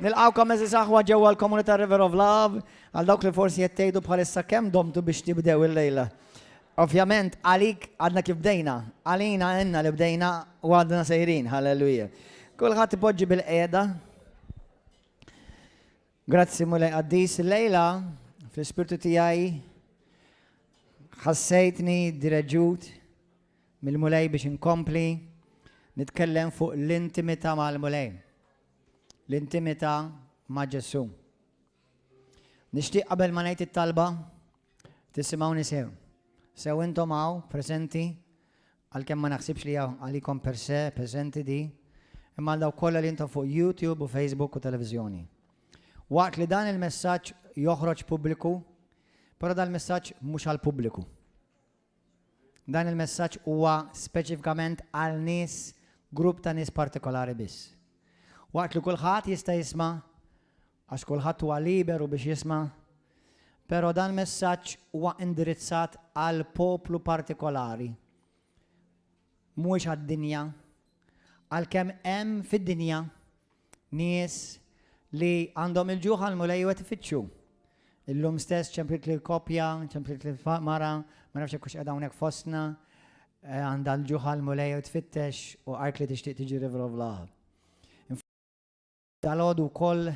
Nilqgħukom għeżież aħwa ġewwa l-komunità River of Love għal dawk li forsi qed tgħidu bħalissa kemm domtu biex tibdew illejla. Ovvjament għalik għadna kif bdejna, għalina għenna li bdejna u għadna sejrin, halleluja. Kulħadd ipoġġi bil-qiegħda. Grazzi Mulej Qaddis, illejla fl-ispirtu tiegħi ħassejtni direġut mill-Mulej biex inkompli nitkellem fuq l-intimità mal-Mulej. L-intimità ma' Ġesù. Nixtieq qabel ma ngħid it-talba tisimgħuni sew. Sew intom hawn preżenti għalkemm ma naħsibx li għalikom per se preżenti di, imma għal dawk kollha li intom fuq YouTube u Facebook u televiżjoni. Waqt li dan il-messaġġ joħroġ pubbliku, però dan il-messaġġ mhux għal pubbliku. Dan il-messaġġ huwa speċifikament għal nies, grupp ta' nies partikolari biss. Waqt li kulħadd jista' jisma' għax kulħadd huwa liberu biex jisma', però dan messaġġ huwa indirizzat għal poplu partikolari. Mhuwiex għad-dinja, għalkemm hemm fid-dinja nies li għandhom il-ġuħ għall-Mulej u qed ifittxu. Illum stess ċempliet lil koppja, ċempliet lil mara, ma nafx jekk hux qiegħda hawnhekk fostna, eh, għandha l-ġuħ għall-Mulej u tfittex u qalt li tixtieq tiġi River of Love. Dalgħodu wkoll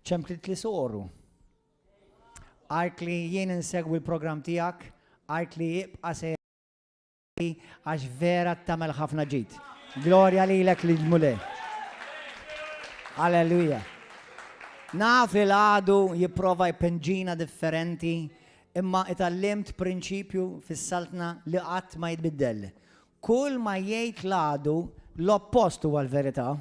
ċempliet li soru. Qalt li jien insegwi l-programm tiegħek, qalt li ibqa' sejjer għax vera tagħmel ħafna ġid. Glorja lilek lil Mulej. Alleluja. Naf li l-għadu jipprova jpinġina differenti, imma itgħallimt prinċipju fis-saltna li qatt ma jitbiddel. Kull ma jgħid l-għadu, l-oppost huwa l-verità.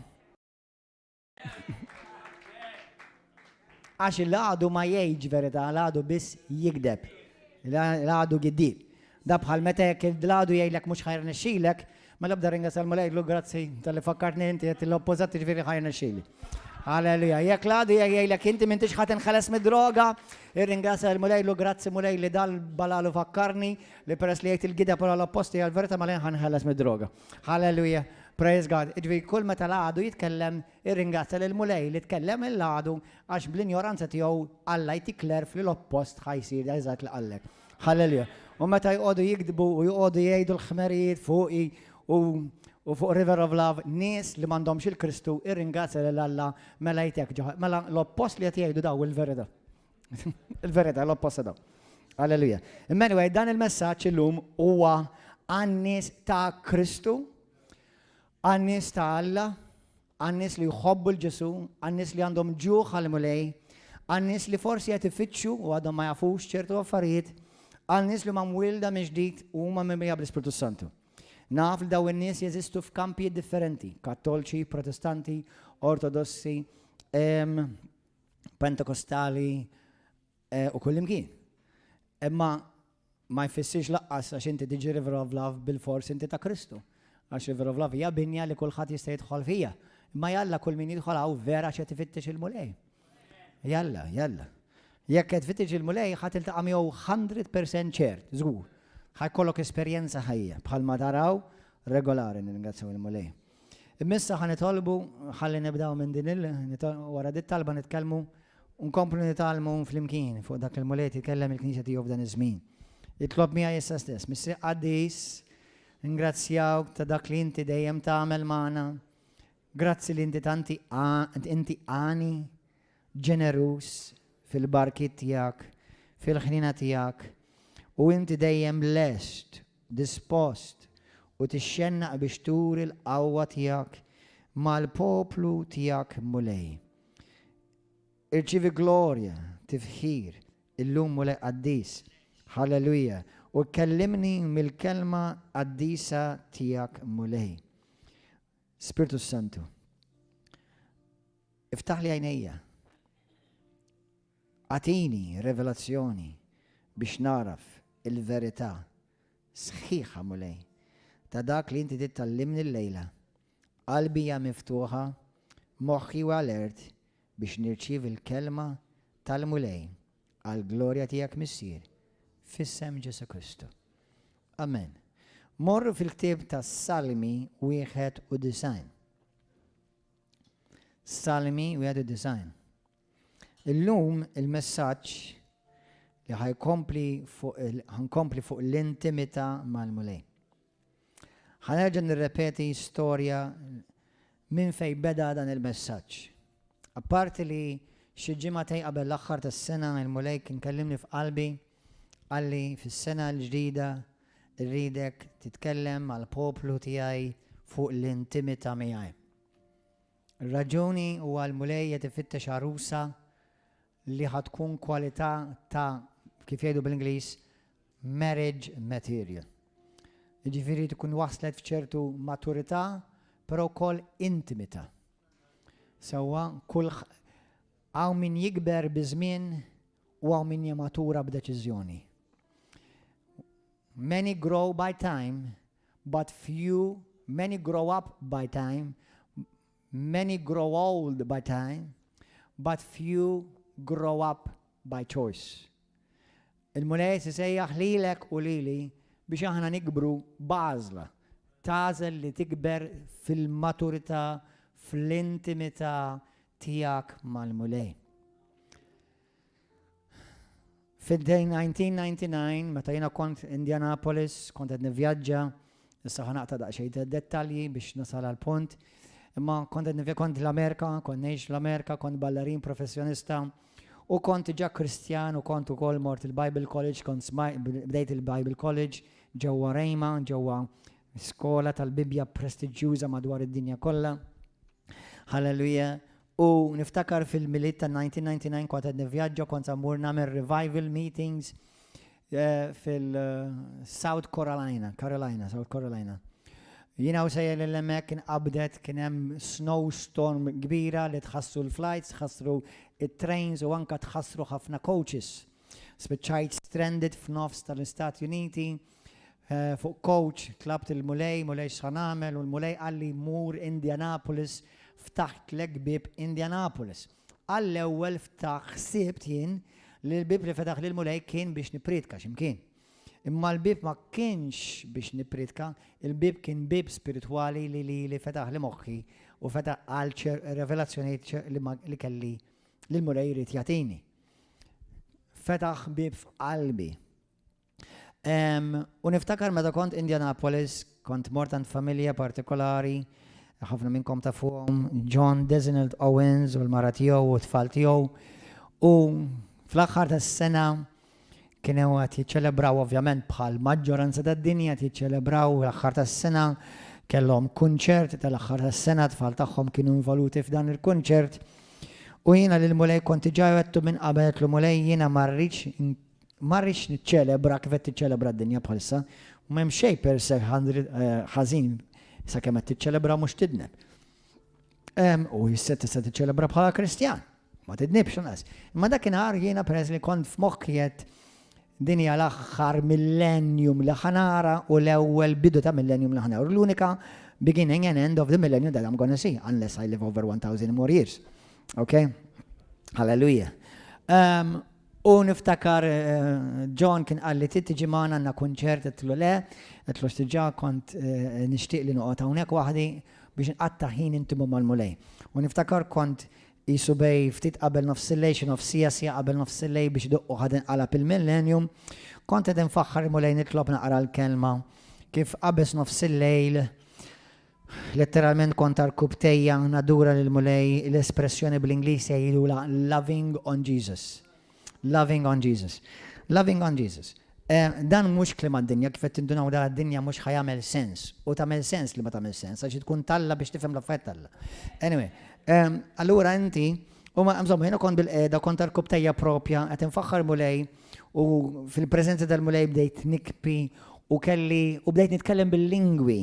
Għax l-għadu ma jgħidx verità, l-għadu biss jigdeb. L-għadu giddieb. Da bħal meta jekk l-għadu jgħidlek mhux ħa jirnexxilek, mela bda ringrazzja l-Mulej jgħidlu grazzi talli fakkartni inti qed l-oppożat jiġifieri ħa jirnexxili. Halleluja. Jekk l-għadu jgħidlek inti m'intix ħa tinħeles mid-droga, irringrazzja l-Mulej jgħidlu grazzi Mulej li dal balalu fakkarni li peress li jgħid il-gideb wara l-opposti għal-verità mela ħa nħeles mid-droga. Hallelujah. Praise God. Jiġifieri kull meta l-għadu jitkellem, irringrazzja lill-Mulej li tkellem il-għadu għax bl-injoranza tiegħu Alla jtik l-għerf li l-oppost ħa jsir eżatt li qallek. Hallelujah. U meta jqogħdu jikdbu u jqogħdu jgħidu l-ħmerijiet fuqi u u fuq River of Love, nies li m'għandhomx il-Kristu, irringrazzja lil Alla mela jtek ġo mela l-oppost li qed jgħidu daw il-verità. Il-verità, l-oppost daw. Alleluja. Imma anyway, dan il-messaġġ illum huwa għan-nies ta' Kristu, għan-nies ta' Alla, għan-nies li jħobbu l-Ġesu, għan-nies li għandhom ġuħ għal-Mulej, għan-nies li forsi qed ifittxu u għadhom ma jafux ċertu affarijiet, għan-nies li huma mwielda minn ġdid u huma mimlija bl-Ispirtu Santu. Naf li daw in-nies jeżistu f'kampijiet differenti, kattolċi, protestanti, ortodossi, Pentekostali eh, u kullimkien. Imma ma jfissirx laqqas għax inti tiġi River of Love bil-fors inti ta' Kristu. Għax River of Love hija binja li kulħadd jista' jidħol fija. Imma jalla kull min jidħol hawn vera x'qed ifittex il-Mulej. Jalla, jalla. Jekk qed tfittex il-Mulej ħa tiltaqa' miegħu 100% ċert, żgur. Ħa jkollok esperjenza ħajja bħalma taraw regolari nirringrazzjaw il-Mulej. Imma issa ħa nitolbu ħalli nibdew minn din il wara dit talba nitkellmu u nkomplu nitgħallmu flimkien fuq dak il-Mulej jitkellem il-Knisja tiegħu f'dan iż-żmien. Itlob miegħi issa stess. Missier qaddis, ngrazzjawk ta' dak li inti dejjem tagħmel magħna. Grazzi li inti tanti inti għani, ġeneruż fil-barkiet tiegħek, fil-ħniena tiegħek, u inti dejjem lest dispost u tixxennaq biex turi l-qawwa tiegħek mal-poplu tiegħek Mulej. Irċievi glorja, tifħir, illum Mulej qaddis. Hallelujah. U kellimni mill-kelma qaddisa tiegħek Mulej. Spirtu Santu. Iftaħli għajnejja. Agħtini revelazzjoni biex nagħraf il-verità sħiħa, Mulej, ta' dak li inti trid tgħallimni llejla. Qalbi hija miftuħa, moħħi huwa alert biex nirċievi l-kelma tal-Mulej għall-glorja tiegħek Missier, f'isem Ġesù Kristu. Amen. Morru fil-ktieb tas-Salmi 91. Salmi 91. Illum il-messaġġ li ħa jkompli fuq ħa nkompli fuq l-intimità mal-Mulej. Ħa nerġa' nirrepeti storja minn fejn beda dan il-messaġġ. Apparti li xi ġimagħtejn qabel l-aħħar tas-sena il-Mulej kien kellimni f'qalbi qalli fis-sena l-ġdida rridek titkellem mal-poplu tiegħi fuq l-intimità miegħi. Ir-raġuni huwa l-Mulej qed ifittex għarusa li ħa tkun kwalità ta' kif jgħidu bl-Ingliż marriage material. Jiġifieri tkun waslet f'ċertu maturità, però wkoll intimità. Sewwa kull hawn min jikber biż-żmien u hawn min jamatura b'deċiżjoni. Many grow by time, but few, many grow up by time, many grow old by time, but few grow up by choice. Il-Mulej sejjaħ lilek u lili biex aħna nikbru b'għażla. Tagħżel li tikber fil-maturità, fl-intimità tiegħek mal-Mulej. Fid-1999, meta jiena kont Indianapolis, kont qed nivvjaġġa, issa ħa naqta' daqsxejn dettalji biex nasal għal punt, imma kont qed kont l-Amerika, kont ngħix l-Amerika, kont ballerin professjonista, u kont ġa Kristjan u kont ukoll mort il-Bible College, kont bdejt il-Bible College ġewwa Rhema, ġewwa skola tal-Bibja prestiġjuża madwar id-dinja kollha. Halleluja. U niftakar fil-Milied ta' 1999 kont qed nivvjaġġa kont sa mmur nagħmel revival meetings eh, fil-South Carolina, Carolina, South Carolina. Jiena u sejjer lil hemmhekk inqabdet kien hemm snowstorm kbira li tħassru l-flights, tħassru it-trains u anka tħassru ħafna coaches. Spiċċajt stranded f'nofs tal-Istati Uniti eh, fuq coach, tlabt il-Mulej, Mulej x'ħa nagħmel, u l-Mulej qalli mur Indianapolis, ftaħtlek bieb Indianapolis. Għall-ewwel ftaħ ħsibt jien li l-bieb li fetaħ lil Mulej kien biex nipritka x'imkien. Imma l-bieb ma kienx biex nipritka, il-bieb kien bieb spiritwali li li, li fetaħ li moħħi u fetaħ għal revelazzjonijiet li, li kelli li l-Mulej jrid jagħtini. Fetaħ bieb f'qalbi. U niftakar meta kont Indianapolis, kont mort għand familja partikolari, ħafna minnkom tafuhom, John Desinald Owens u l-mara tiegħu u tfal tiegħu. U fl-aħħar tas-sena kienu qed jiċċelebraw ovvjament bħal maġġoranza tad-dinja qed jiċċelebraw l-aħħar tas-sena kellhom kunċert tal-aħħar tas-sena tfal tagħhom kienu involuti f'dan il-kunċert. U jiena lil Mulej kont diġà għedtu minn qabel għedtlu Mulej jiena ma rridx Ma rridx niċċelebra kif qed tiċċelebra d-dinja bħalissa. M'hemm xejn per se eh, ħażin sakemm qed tiċċelebra mhux tidneb. U jista' tista' tiċċelebra bħala Kristjan. Ma tidnibx lanqas. Imma dakinhar jiena peress li kont f'moħħi qed din hija l-aħħar millennium li ħa nara u l-ewwel bidu ta' millennium li ħa nara. L-unika beginning and end of the millennium that I'm gonna see, unless I live over 1000 more years. Okay? Hallelujah. Um, U niftakar John kien qalli trid tiġi magħna għandna kunċert għedtlu le, għedtlu għax diġà kont nixtieq li noqgħod hawnhekk waħdi biex nqatta' ħin intimu mal-Mulej. U niftakar kont qisu bej ftit qabel nofs il-lejl, xi nofs siegħa, siegħa qabel nofs il-lejl biex idoqqu ħa tinqalab il-millennium, kont qed infaħħar il-Mulej nitlob naqra l-kelma kif qabeż nofs il-lejl Letteralment kont għarkupptejja nadura lill-Mulej, l-espressjoni bl-Ingliż jgħidulha loving on Jesus. Loving on Jesus. Loving on Jesus. Eh, dan mhux kliem għad-dinja, kif qed tindunaw dan għad-dinja mhux ħa jagħmel sens. U tagħmel sens li ma tagħmel sens, għax tkun talla biex tifhem l-affarijiet talla. Anyway, ehm, allura inti, u ma insomma, jiena kont bil-qeda, kont għarkupptejja propja, qed infaħħar Mulej, u fil-preżenza tal-Mulej bdejt nikpi u kelli u bdejt nitkellem bil-lingwi.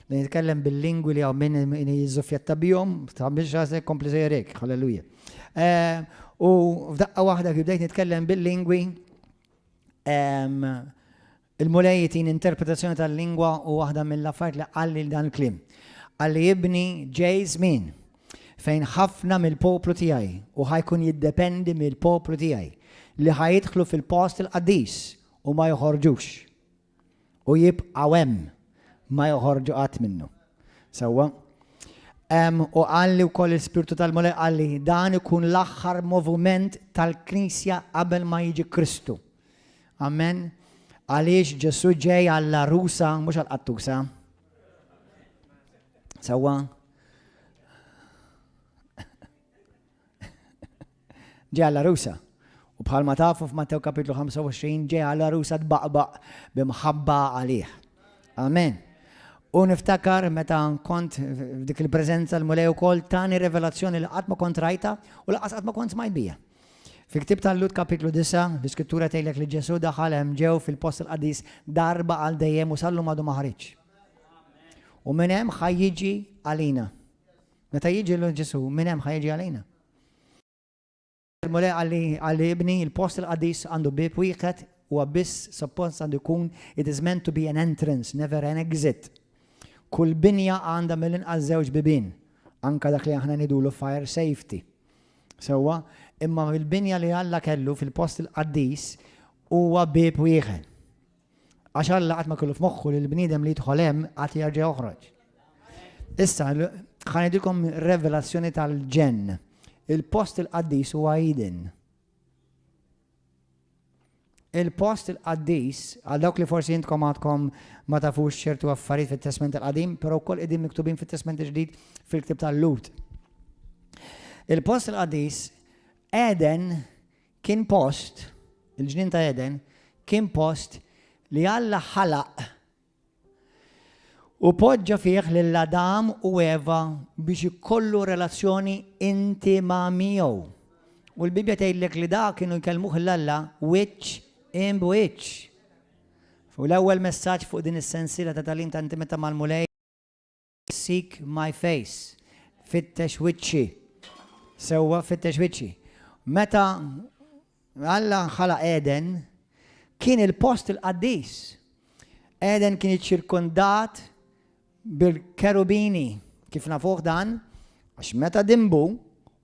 Nitkellem bil-lingwi li hawn min jiżżuffjetta bihom, tagħmilx rasek kompli sejjer hekk, halleluja. Eh, u f'daqqa waħda kif bdejt nitkellem bil-lingwi, il-Mulej jtini interpretazzjoni tal-lingwa u waħda mill-affarijiet li qalli dan il-kliem. Qalli ibni ġej żmien fejn ħafna mill-poplu tiegħi u ħa jkun jiddependi mill-poplu tiegħi li ħa jidħlu fil-post il-qaddis u ma joħorġux. U jibqgħu hemm, ma joħorġu qatt minnu. Sewwa? U qalli wkoll il-Spirtu tal-Mulej qalli dan ikun l-aħħar moviment tal-Knisja qabel ma jiġi Kristu. Amen. Għaliex Ġesu ġej għall-għarusa mhux għall-qattusa. Sewwa? Ġej għall-għarusa. U bħalma tafu f'Mattew kapitlu 25 ġej għall-għarusa tbaqbaq b'imħabba għalih. Amen. U niftakar meta kont f'dik il-preżenza l-Mulej ukoll tani revelazzjoni li qatt ma kont rajta u laqas qatt ma kont smajt bija. Fi ktib tal-Lut kapitlu 9, l-iskrittura tgħidlek li Ġesu daħal hemm ġew fil-post il-qadis darba għal dejjem u sallum għadu ma ħariġ. U minn hemm ħa jiġi għalina. Meta jiġi l Ġesu, minn hemm ħa jiġi għalina. Il-Mulej qalli qalli ibni il-post il-qaddis għandu bieb wieħed huwa biss suppost għandu jkun it is meant to be an entrance, never an exit. Kull binja għandha mill-inqas żewġ bibien, anka dak li aħna ngħidulu fire safety. Sewwa, imma il-binja li Alla kellu fil-post il-qaddis huwa bieb wieħed. Għax Alla qatt ma kellu f'moħħu li l-bniedem li jidħol hemm qatt jerġa' joħroġ. Issa, ħa ngħidilkom revelazzjoni tal-ġenn. Il-post il-qaddis huwa Eden. Il-post il-qaddis, għal dawk li forsi intkom għadkom ma tafux ċertu affarijiet fit-Testment il-Qadim, però wkoll qegħdin miktubin fit-Testment il-Ġdid fil-ktib tal-Lut. Il-post il-qaddis, Eden Kien post, il-ġnien ta' Eden, kien post li Alla ħalaq u poġġa fih lil Adam u Eva biex ikollu relazzjoni intima miegħu. U l-Bibbja tgħidlek li dak kienu jkellmuh 'l Alla wiċċ imb wiċċ. U l-ewwel messaġġ fuq din is-sensiela ta' tagħlim ta' intimità mal-Mulej Seek my face, fittex wiċċi. Sewwa, fittex wiċċi. Meta Alla ħalaq Eden, kien il-post il-qaddis. Eden kien iċċirkondat bil-kerubini, kif nafuh dan, għax meta dinbu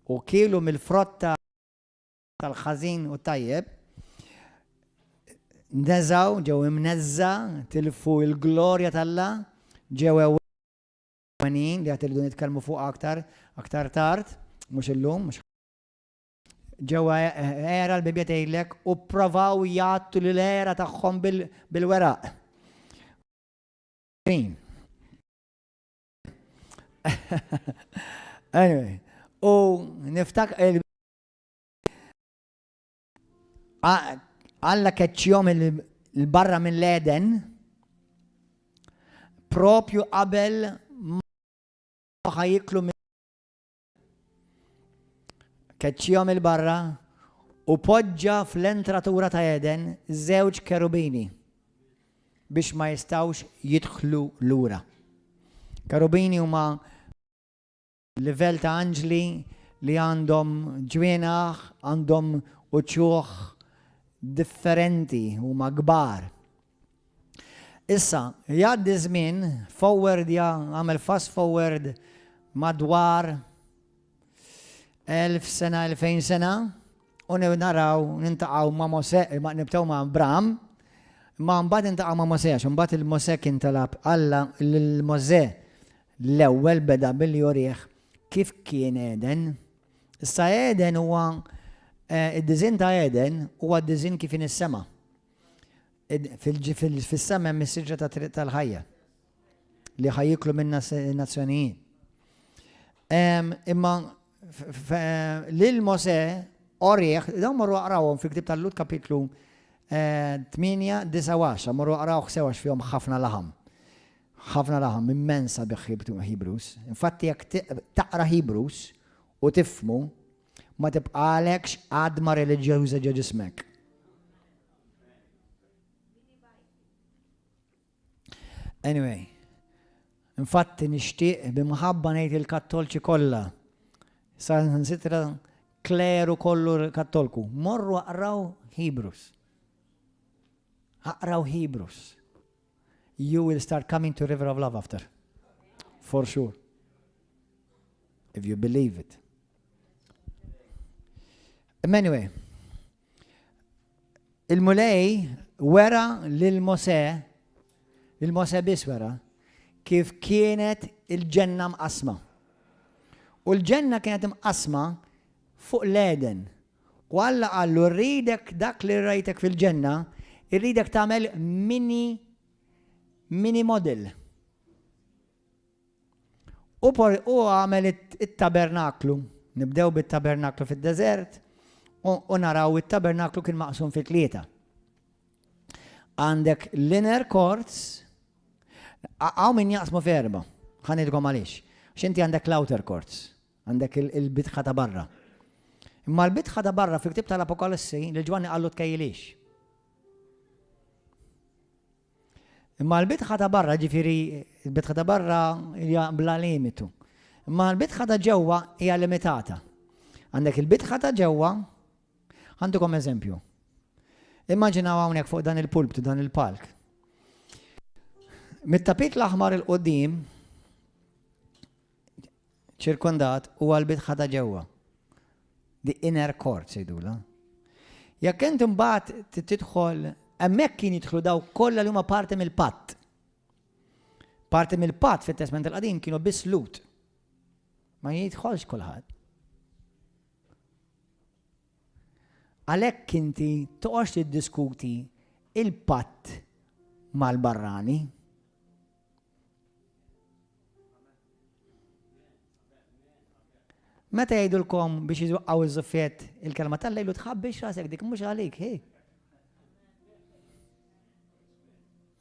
u kielu mill-frotta tal-ħażin u t-tajjeb, neżgħu, ġew imneżża, tilfu l-glorja t'Alla, ġew ewwenin li għad irridu nitkellmu fuq aktar, aktar tard, mhux illum, mhux ġewwa era l-Bibbja tgħidlek u pprovaw jgħattu lil era tagħhom bil-weraq. Anyway, u niftak Alla keċċihom il-barra mill-Eden propju qabel ma ħajiklu keċċihom il-barra u poġġa fl-entratura ta' Eden żewġ kerubini biex ma jistawx jidħlu lura. Kerubini huma Livell ta' anġli li għandhom ġwienaħ, għandhom uċuħ differenti, huma kbar. Issa, jgħaddi żmien, forward ja, għamel fast forward madwar 1000 sena, 2000 sena, u naraw, nintaqgħu ma' Mosè, ma nibtew ma' Abraham, ma mbagħad nintaqgħu ma' Mosè, għax mbagħad il-Mosè kien talab Alla lil Mosè L-ewwel beda billi jurih kif kien Eden. Issa Eden huwa id-diżinn ta' Eden huwa d-diżinn kif inhi s-sema. Fis-sema hemm is-siġra ta' triq tal-ħajja li ħa jieklu minnha n-nazzjonijiet. Imma lil Mosè orih, dawn morru aqrawhom fil-ktieb tal-Lut kapitlu 8, 9 u 10, morru aqrawh sew għax fihom ħafna laħam. Ħafna laħam immens sabiħ Hebrews. Infatti jekk taqra Hebrews u tifhmu, ma tibqagħlekx għadma reliġjuża ġo ġismek. Anyway, infatti nixtieq b'imħabba ngħid il-Kattolċi kollha, sa nsitra kleru kollu kattolku, morru aqraw Hebrews. Aqraw Hebrews. You will start coming to River of Love after. For sure. If you believe it. Anyway, il-Mulej wera lil Mosè, lil Mosè biss wera, kif kienet il-ġenna mqasma. U l-ġenna kienet imqassma fuq l-Eden. U Alla qallu rridek dak li rajtek fil-ġenna, irridek tagħmel mini mini model. U por u għamel it-tabernaklu. Nibdew bit-tabernaklu fid-deżert u naraw it-tabernaklu kien maqsum fi tlieta. Għandek l-inner courts, hawn min jaqsmu f'erba'. Ħa ngħidilkom għaliex. Għax inti għandek l-outer courts, għandek il-bitħa ta' barra. Imma l-bitħa ta' barra fil-ktieb tal-Apokalissi li Ġwanni qallu tkejjilix. Imma l-bitħa ta' barra, ġifieri l-bitħa ta' barra hija bla limitu. Imma l-bitħa ta' ġewwa hija limitata. Għandek il-bitħa ta' ġewwa, għandukom eżempju. Immaġinaw hawnhekk fuq dan il-pulptu, dan il-palk. Mit-tapit l-aħmar il-qudiem ċirkondat huwa l-bitħa ta' ġewwa. The inner court sejdula. Jekk inti mbagħad tidħol hemmhekk kien jidħlu dawk kollha li huma parti mill-patt. Parti mill-patt fit-Testament il-Qadim kienu biss Lut. Ma jidħolx kulħadd. Għalhekk inti toqgħodx tiddiskuti il-patt mal-barrani. Meta jgħidulkom biex jizwaqqaw iż-żuffiet il-kelma tal-lejlu tħabbix rasek dik mhux għalik, hi.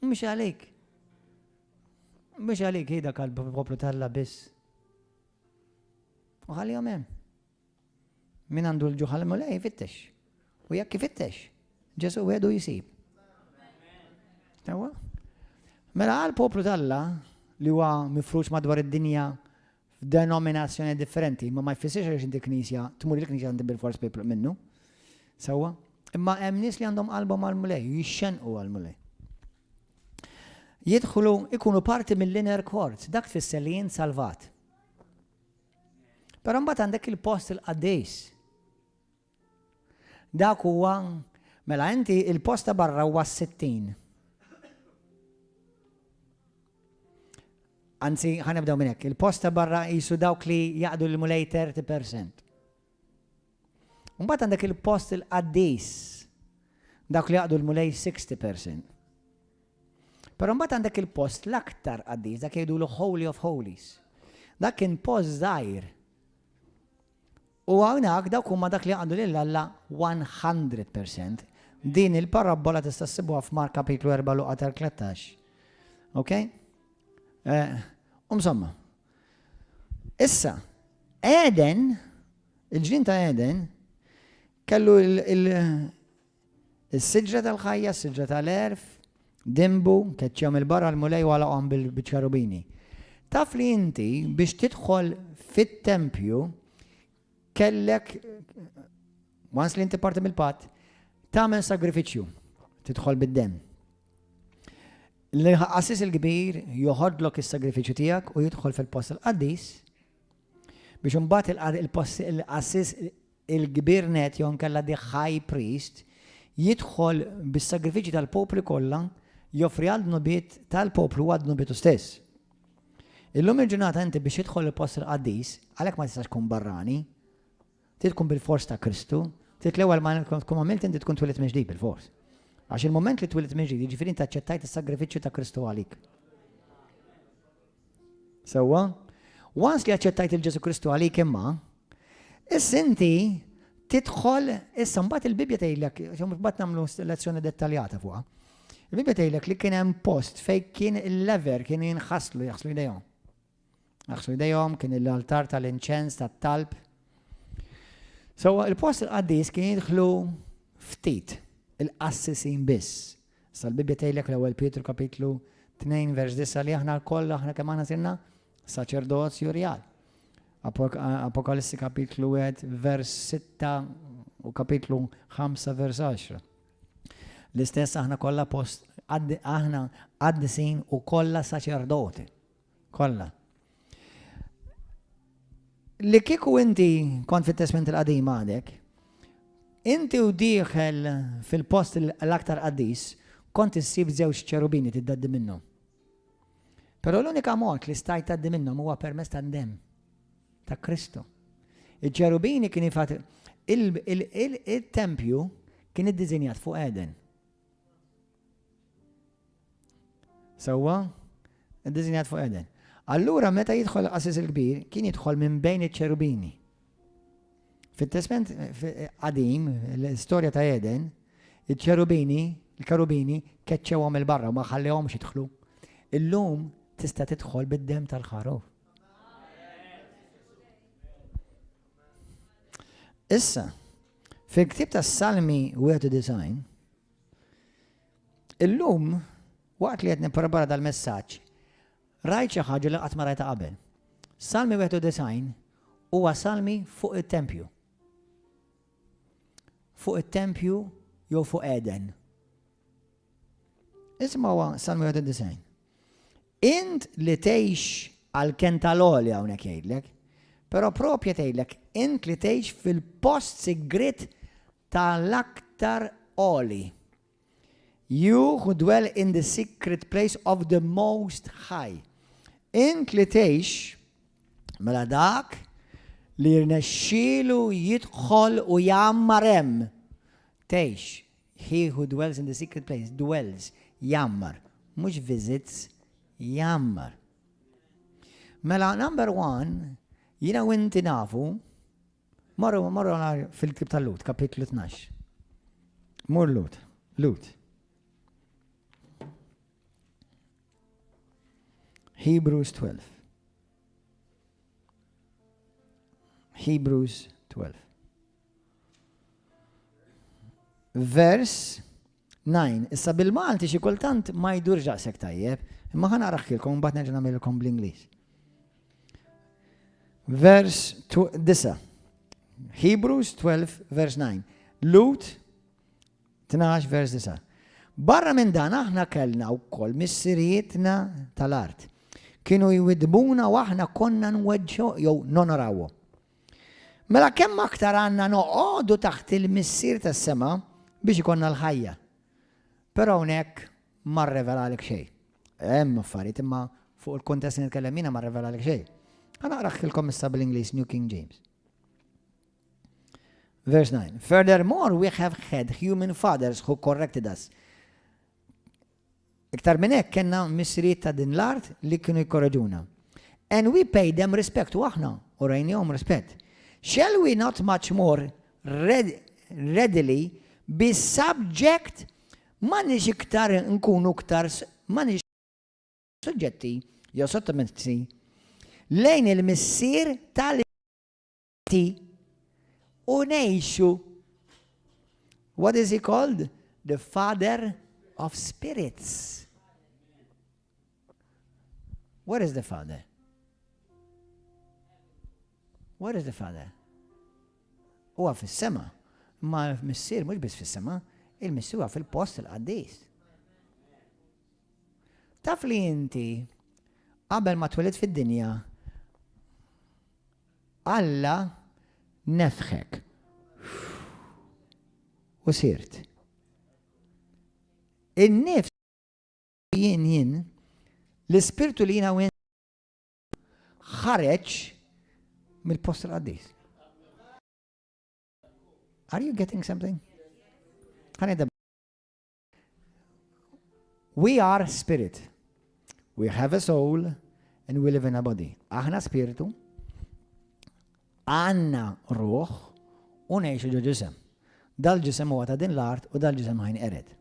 Mhux għalik. Mhux għalik hi dak għall-poplu tal-la biss. U ħallihom hemm. Min għandu l-ġuħ għall-Mulej ifittex. U jekk ifittex, Ġesu għedu jisib. Ewa? Mela għal poplu t'Alla li huwa mifrux madwar id-dinja f'denominazzjoni differenti, ma ma jfissirx għax inti knisja, tmur il-knisja inti bil-fors poplu minnu. Sewwa? Imma hemm nies li għandhom qalbhom għall-Mulej, jixxenqu għall-Mulej. Jidħlu ikunu parti mill-inner court, dak tfisser li jien salvat. Però mbagħad għandek il-post il-qaddis. Dak huwa mela inti il-post ta' barra huwa 60. Anzi, ħanibdew minn hekk. Il-post ta' barra jisu dawk li jaqdu l-mulej 30%. Mbagħad għandek il-post il-qaddis. Dawk li jaqdu l-mulej 60%. Però mbagħad għandek il-post l-aktar qaddis, dak jgħidulu Holy of Holies. Dak kien post żgħir. U hawnhekk dawk huma dak li għandu lil Alla 100%. Din il-parabbola tista' ssibuha f'Mark kapitlu 4 Luqa tal-13. Ok? Eh, insomma. Issa, Eden, il-ġnien ta' Eden, kellu il-siġra tal-ħajja, siġra tal-erf, dimbu, keċċihom il-barra l-mulej u għalaqhom bil-ċerubini. Taf li inti biex tidħol fit-tempju kellek, once li inti parti mill-patt, tagħmel sagrifiċċju, tidħol bid-demm. L-qassis il-kbir joħodlok is-sagrifiċċju tiegħek u jidħol fil-post il-qaddis biex imbagħad il-post il-qassis il-kbir net jew nkella the high priest jidħol bis-sagrifiċċji tal-poplu kollha joffri għal dnubiet tal-poplu u għad dnubietu stess. Illum il-ġurnata inti biex tidħol il-post il-qaddis, għalhekk ma tistax tkun barrani, Trid tkun bilfors ta' Kristu, trid l-ewwel ma tkun għamilt inti tkun twilidt minn ġdid bilfors. Għax il-moment li twilidt minn ġdid, jiġifieri inti aċċettajt is-sagrifiċċju ta' Kristu għalik. Sewwa? Once li aċċettajt il-Ġesu Kristu għalik imma, issa inti tidħol, issa mbagħad il-Bibbja tgħidlek, mbagħad nagħmlu lezzjoni dettaljata fuqha. Il-Bibbja tgħidlek li kien hemm post fejn kien il-lever kien jinħaslu jaħslu jdejhom. Aħslu jdejhom, kien l-altar tal-inċens, tat-talb. So, il-post il-qaddis kien jidħlu ftit, il-qassisin biss. Sa l-Bibbja tgħidlek l-ewwel Pietru kapitlu 2 vers 9 li aħna lkoll aħna kemm aħna sirna saċerdozju rjal. Apokalissi kapitlu 1 vers 6 u kapitlu 5 vers 10. L-istess aħna kollha post aħna qaddisin u kollha saċerdoti. Kollha. Li kieku inti kont fit-Testment il-Qadim għadek, inti u dieħel fil-post l-aktar qaddis, kont issib żewġ ċerubini tiddaddi minnhom. Però l-unika mod li stajt tgħaddi minnhom huwa permezz tad-demm. Ta' Kristu. Il-ċerubini kien ifat il-tempju kien iddiżinjat fuq Eden. Sewwa, iddiżinjat fuq Eden. Allura meta jidħol il-qassis il-kbir kien jidħol minn bejn iċ-ċerubini. Fit-Testment qadim, l-istorja ta' Eden, iċ-ċerubini, il-kerubini, keċċewhom il barra u ma ħallewhomx jidħlu. Illum tista' tidħol bid-demm tal-ħaruf. Issa, fil-ktieb tas-Salmi 91, illum waqt li qed nipprepara dal-messaġġ, Rajt xi ħaġa li qatt ma rajtha qabel. Salmi 91 huwa salmi fuq it-tempju. Fuq it-tempju jew fuq Eden. Isma' Salmi 91. Int li tgħix għal ken tal-għoli hawnhekk jgħidlek, però propja tgħidlek int li tgħix fil-post sigriet tal-aktar għoli. You who dwell in the secret place of the Most High. Int li tgħix, mela dak li jirnexxielu jidħol u jgħammar hemm. Tgħix. He who dwells in the secret place, dwells, jgħammar. Mhux visits, jgħammar. Mela number one, jiena u inti nafu Morru, morru fil-ktib tal-Lut, kapitlu 12. Mur Lut, Lut. Hebrews 12. Hebrews 12. Vers 9. Issa bil-Malti xi kultant ma jdurx daqshekk tajjeb, imma ħa naqraħilkom mbagħad nerġa' nagħmilkom bl-Ingliż. Vers 9. Hebrews 12 vers 9. Lut 12 vers 9. Barra minn dan aħna kellna wkoll missirijietna tal-art. Kienu jwidbuna u aħna konna nweġġu jew nonorawhom. Mela kemm aktar għandna noqogħdu taħt il-Missier tas-sema biex ikollna l-ħajja. Però hawnhekk ma rrevelalek xejn. Hemm affarijiet imma fuq il-kuntest li nitkellem jiena ma rrevelalek xejn. Ħa naqraħilkom issa bl-Ingliż New King James. Verse 9. Furthermore, we have had human fathers who corrected us. Iktar minn hekk kellna missirijiet ta' din l-art li kienu jikkoreġuna. And we paid them respect u aħna urejnihom rispett. Shall we not much more readily be subject m'għandniex iktar nkunu iktar m'għandniex suġġetti jew sottomessi lejn il-Missier tal ti u ngħixu. What is he called? The Father of Spirits. Where is the Father? Where is the Father? Huwa fis-sema. Ma l-missier mhux biss fis-sema, il-missier huwa fil-post il-qaddis. Taf li inti qabel ma twelidt fid-dinja Alla nefħek u sirt. In-nifs jien jien, l-ispirtu li jiena u ħareġ mill-post il-qaddis. Are you getting something? Ħanedha We are spirit. We have a soul and we live in a body. Aħna spiritu, għanna ruħ u ngħixu ġo ġisem. Dal-ġisem huwa ta' din l-art u dal-ġisem ħajn ered.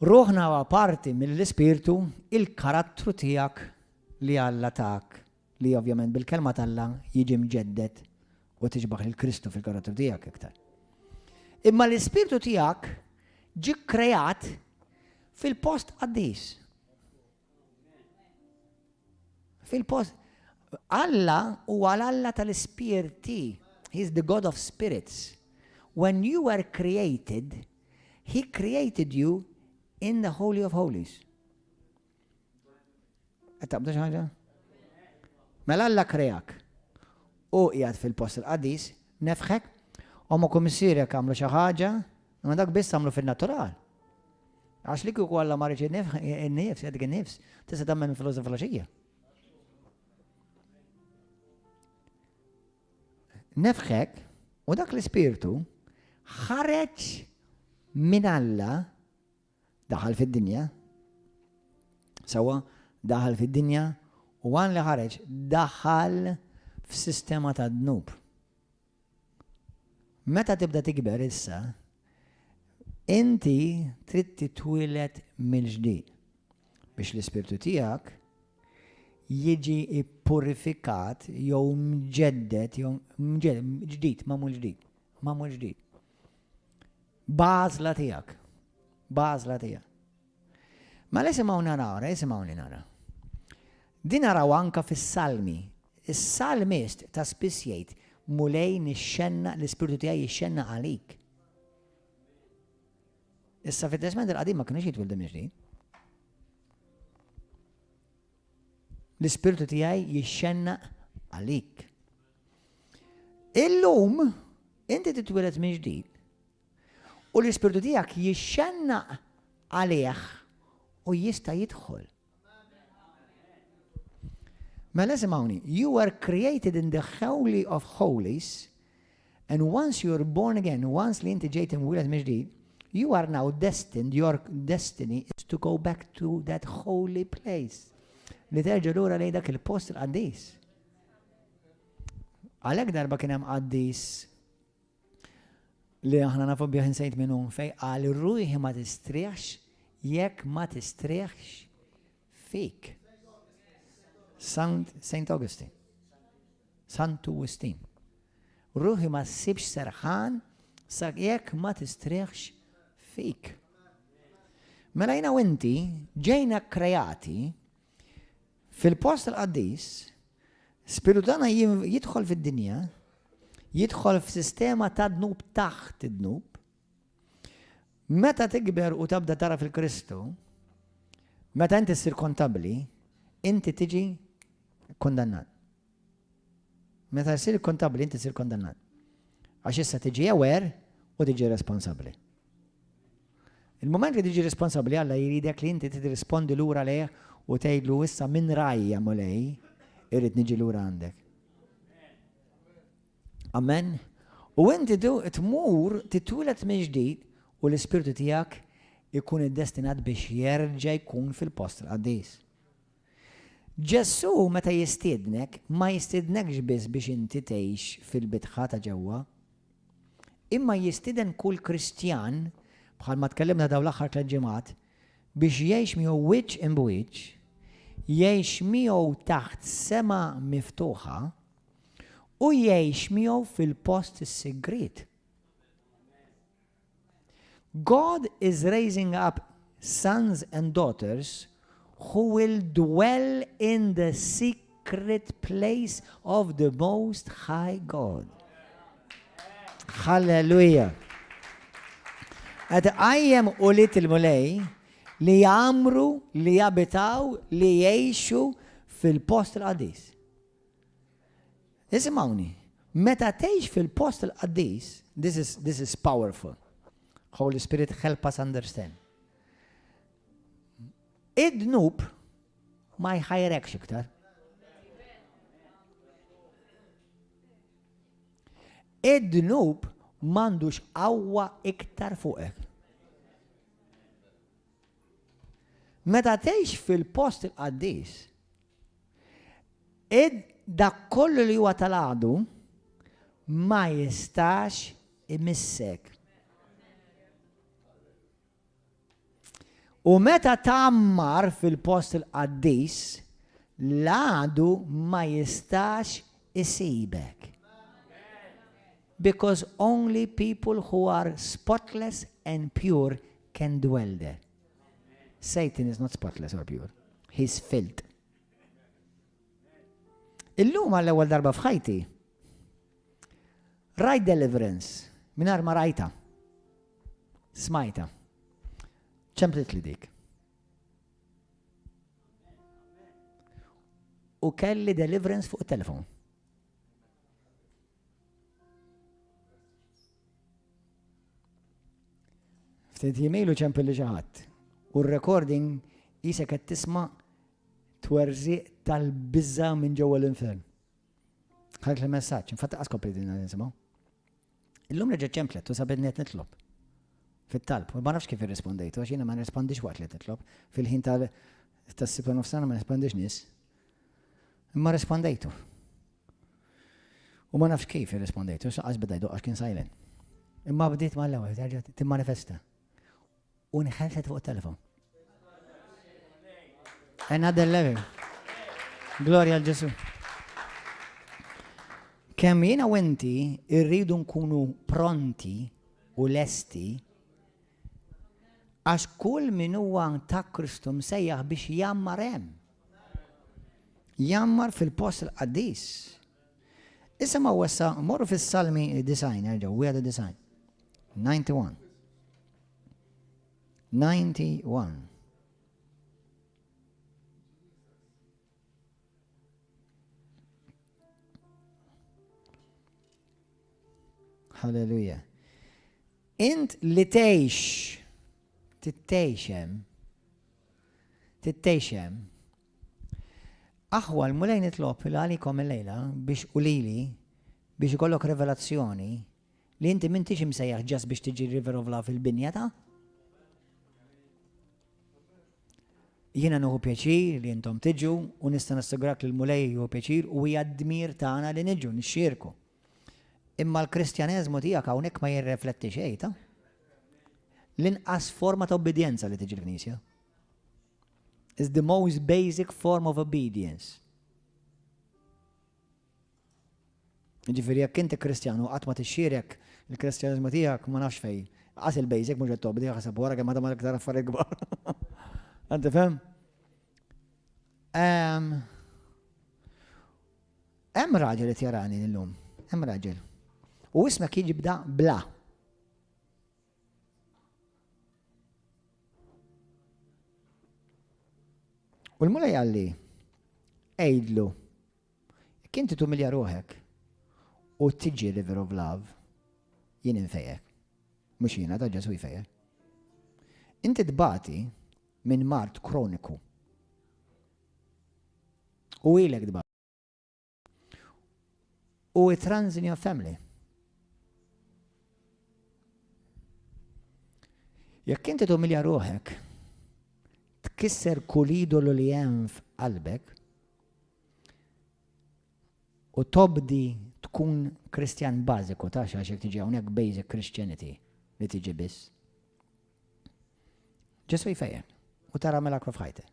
Ruħna huwa parti mill-ispirtu il-karattru tiegħek li Alla tak li ovvjament bil-kelma t'Alla jiġi mġedded u tixbaħ lil Kristu fil-karattru tiegħek iktar. Imma l-ispirtu tiegħek ġie kreat fil-post qaddis. Fil-post Alla huwa l-Alla tal-ispirti. He's the God of spirits. When you were created, he created you in the Holy of Holies. Qed taqbdu xi ħaġa? Mela Alla kreak. U qiegħed fil-post il-qaddis, nefħek, ommok u missierek għamlu xi ħaġa, imma dak biss għamlu fin-natural. Għax li kieku Alla ma riedx in-nifs, jgħadik in-nifs, tista' tagħmel minn filgħodu filgħaxija. Nefħek u dak l-ispirtu ħareġ minn Alla daħal fid-dinja. Sewwa, daħal fid-dinja u għan li ħareġ daħal f'sistema ta' dnub. Meta tibda tikber issa, inti trid titwieled mill-ġdid biex l-ispirtu tiegħek jiġi ppurifikat jew mġedded jew ġdid, magħmul ġdid, magħmul ġdid. B'għażla tiegħek. B'għażla tiegħek. Mela isimgħu nara, isimgħuni nara. Din naraw anka fis-salmi. Is-salmist ta' spiss jgħid, Mulej nixxenna, l-ispirtu tiegħi jixxenna għalik. Issa fit-Testament il-qadim ma kienux jitwildu mill-ġdid. L-ispirtu tiegħi jixxennaq għalik. Illum inti titwieled minn ġdid u l-ispirtu tiegħek jixxennaq għalih u jista' jidħol. Mela simgħuni, you were created in the holy of holies and once you're born again, once li inti ġejt imwieled minn ġdid, you are now destined, your destiny is to go back to that holy place. Li terġa' lura lejn dak il-post il-qaddis. Għalhekk darba kien hemm qaddis li aħna nafu bih insejt minnu fej qal ruħi ma tistrieħx jekk ma tistrieħx fik. Saint Augustine. Santu Wistin. Ruħi ma ssibx serħan sa jekk ma tistrieħx fik. Mela jiena u inti ġejna kreati fil-post il-qaddis, spiritu tagħna jidħol fid-dinja, jidħol f'sistema ta' dnub taħt id-dnub. Meta tikber u tabda tara fil-Kristu, meta inti ssir kontabbli, inti tiġi kundannat. Meta ssir kontabbli inti ssir kondannat. Għax issa tiġi aware u tiġi responsabbli. Il-moment li tiġi responsabbli Alla jridek li inti tirrispondi lura lejh u tgħidlu issa minn rajja Mulej irrid niġi lura għandek. Amen. U inti tmur titwieled minn ġdid u l-ispirtu tiegħek ikun iddestinat biex jerġa' jkun fil-post il-qaddis. Ġesù meta jistiednek, ma jistiednekx biss biex inti tgħix fil-bitħa ta' ġewwa, imma jistieden kull Kristjan, bħalma tkellimna dawn l-aħħar tlett ġimgħat, biex jgħix miegħu wiċċ imb wiċċ, jgħix miegħu taħt sema miftuħa, u jgħix miegħu fil-post is-sigriet. God is raising up sons and daughters who will dwell in the secret place of the Most High God. Hallelujah. Qed iqajjem ulied il-Mulej li jgħammru, li jabitaw, li jgħixu fil-post il-qaddis. Isimgħuni, meta tgħix fil-post il-qaddis, this is, this is powerful. Holy Spirit help us understand. Id-dnub ma jħajrekx iktar. Id-dnub m'għandux qawwa iktar fuqek. Meta tgħix fil-post il-qaddis, Id dak kollu li huwa tal-għadu ma jistax imissek. U meta tgħammar fil-post il-qaddis, l-għadu ma jistax isibek. Because only people who are spotless and pure can dwell there. Satan is not spotless or pure. He's filth. Illum għall-ewwel darba f'ħajti rajt deliverance mingħajr ma rajta. Smajta. ċemplit li dik. U kelli deliverance fuq il-telefon. Ftit jimilu ċempel li xi ħadd. U r-recording isek qed tisma' twerżiq tal-biża' minn ġewwa l-infern. Ħadt il-messaġġ, infatti qas kompli din nisimgħu. Illum reġgħet ċemplet u sabitni qed nitlob. Fit-talb, u ma nafx kif irrispondejtu għax jiena ma nirrispondix waqt li qed nitlob. Fil-ħin tal-sitta nofsana ma nirrispondix nies. Imma rispondejtu. U ma nafx kif irrispondejtu, saqas beda jdoq għax kien silent. Imma bdiet mal-ewwel terġa' timmanifesta. U nħelset fuq it-telefon. Another level. Gloria għal Ġesu. Kemm jiena u inti rridu nkunu pronti u lesti għax kull min huwa ta' Kristu msejjaħ biex jammar hemm. Jammar fil-post il-qaddis. Issa ma wessa morru fis-Salmi design, erġgħu, wieħed design. 91. 91. Halleluja. Int li tgħix titgħix hemm titgħix hemm Aħwa l-Mulej nitlob il għalikom illejla biex u lili biex ikollok revelazzjoni li inti m'intix imsejjaħ ġas biex tiġi River of Love il-binja ta' Jiena nieħu pjaċir li intom tiġu u nista' nassigurak li l-Mulej jieħu pjaċir u hija d-dmir tagħna li niġu nixxierku. Imma l-Kristjaneżmu tiegħek hawnhekk ma jirrefletti xejn ta' l-inqas forma ta' obbedjenza li tiġi l-Knisja. Is the most basic form of obedience. Ġifieri jekk inti Kristjanu qatt ma tixxierek il-Kristjaniżmu tiegħek ma nafx fejn. Qas il-basic mhux qed tobdi ħaseb wara kemm għadha aktar affarijiet kbar. Għand tifhem? Hemm raġel qed jarani illum. Hemm raġel. U ismek jiġi bda bla. U l-Mulej qalli, għidlu, jekk inti tumilja ruħek u tiġi River of Love, jien infejjek. Mhux jiena ta' Ġesu jfejjek. Inti tbati minn mard kroniku. U ilek tbati. U it runs in your family. Jekk inti tumilja ruħek, tkisser kull idolu li hemm f'qalbek u tobdi tkun Kristjan bażiku ta' għax jekk tiġi hawnhekk basic Christianity li tiġi biss. Ġesu jfejjek u tara miraklu f'ħajtek.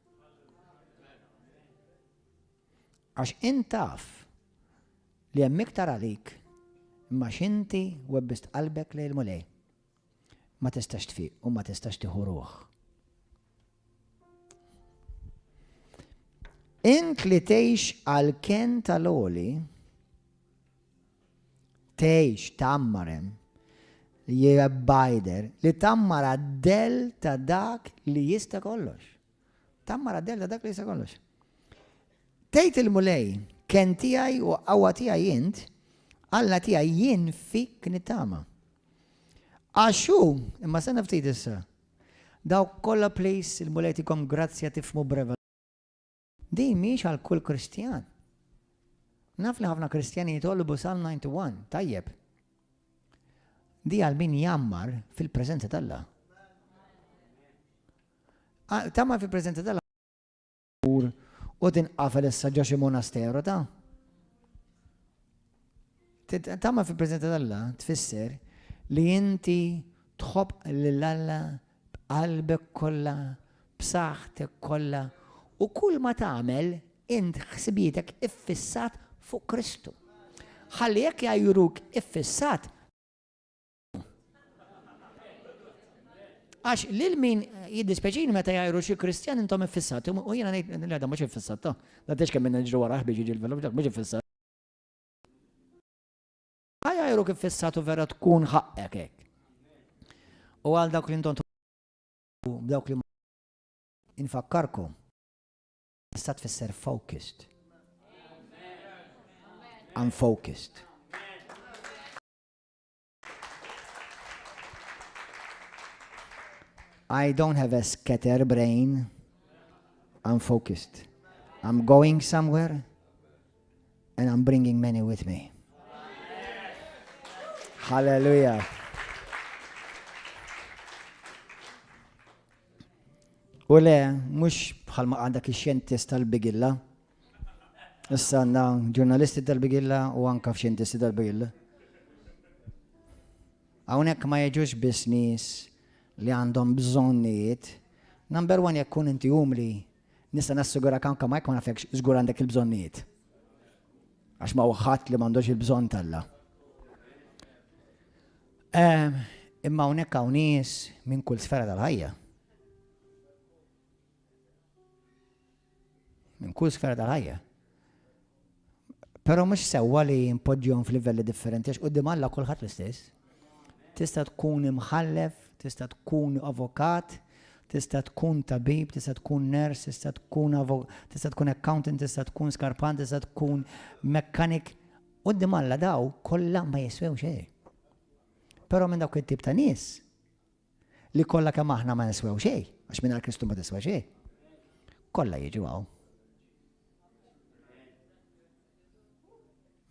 Għax int taf li hemm iktar għalik, imma għax inti webbist qalbek lejn il-Mulej, ma tistax tfiq u ma tistax tieħu ruħ. Int li tgħix għall-kenn tal-għoli, tgħix tgħammar hemm, jibajder, li tgħammar għad-dell ta' dak li jista' kollox. Tgħammar għad-dell ta' dak li jista' kollox. Tgħid il-Mulej, kenn tiegħi u qawwa tiegħi int, Alla tiegħi jien fik nittama. Għax hu, imma stenna ftit issa. Dawk kollha please il-Mulej tikom grazzja tifhmu breva. Din mhijiex għal kull Kristjan. Naf li ħafna Kristjani jitolbu Psalm 91, tajjeb. Di għal min jammar fil-preżenza t'Alla. Tgħammar fil-preżenza t'Alla u tinqafel issa ġo xi monasteru ta' Tgħammar fil-preżenza t'Alla tfisser li inti tħobb lil Alla b'qalbek kollha, b'saħħtek kollha u kull ma tagħmel int ħsibietek iffissat fuq Kristu. Ħalli jekk jgħajruk iffissat Għax lil min jiddispjaċini meta jgħajru xi Kristjan intom iffissati u jiena ngħid le da mhux iffissat ta' da tgħidx kemm minna niġru warah biex jiġi l-velo dak mhux iffissat. Ħa jgħajruk iffissat u vera tkun ħaqqek hekk. U għal dawk li intom dawk li infakkarkom tista' tfisser focused. I'm focused. I don't have a scatter brain. I'm focused. I'm going somewhere. And I'm bringing many with me. Hallelujah. U le, mhux bħalma għandak ix-xjentist tal-bigilla. Issa għandna ġurnalisti tal-bigilla u anka f'xjentisti tal-bigilla. Hawnhekk ma jiġux biss nies li għandhom bżonnijiet. Number one jekk kun inti umli, nista' nassigurak anke ma jekk ma nafekx żgur għandek il-bżonnijiet. Għax ma ħadd li m'għandux il-bżonn t'Alla. Ehm, imma hawnhekk hawn nies minn kull sfera tal-ħajja. Minn kull sfera tal-ħajja. Però mhux sewwa li npoġġihom f'livelli differenti għax quddiem Alla kulħadd l-istess. Tista' tkun imħallef, tista' tkun avukat, tista' tkun tabib, tista' tkun nurse, tista' tkun tista' tkun accountant, tista' tkun skarpan, tista' tkun mechanic. Quddiem Alla daw kollha ma jiswew xejn. Però minn dawk it-tip ta' nies li kollha kemm aħna ma niswew xejn, għax mingħajr Kristu ma tiswa xejn. Kollha jiġu hawn.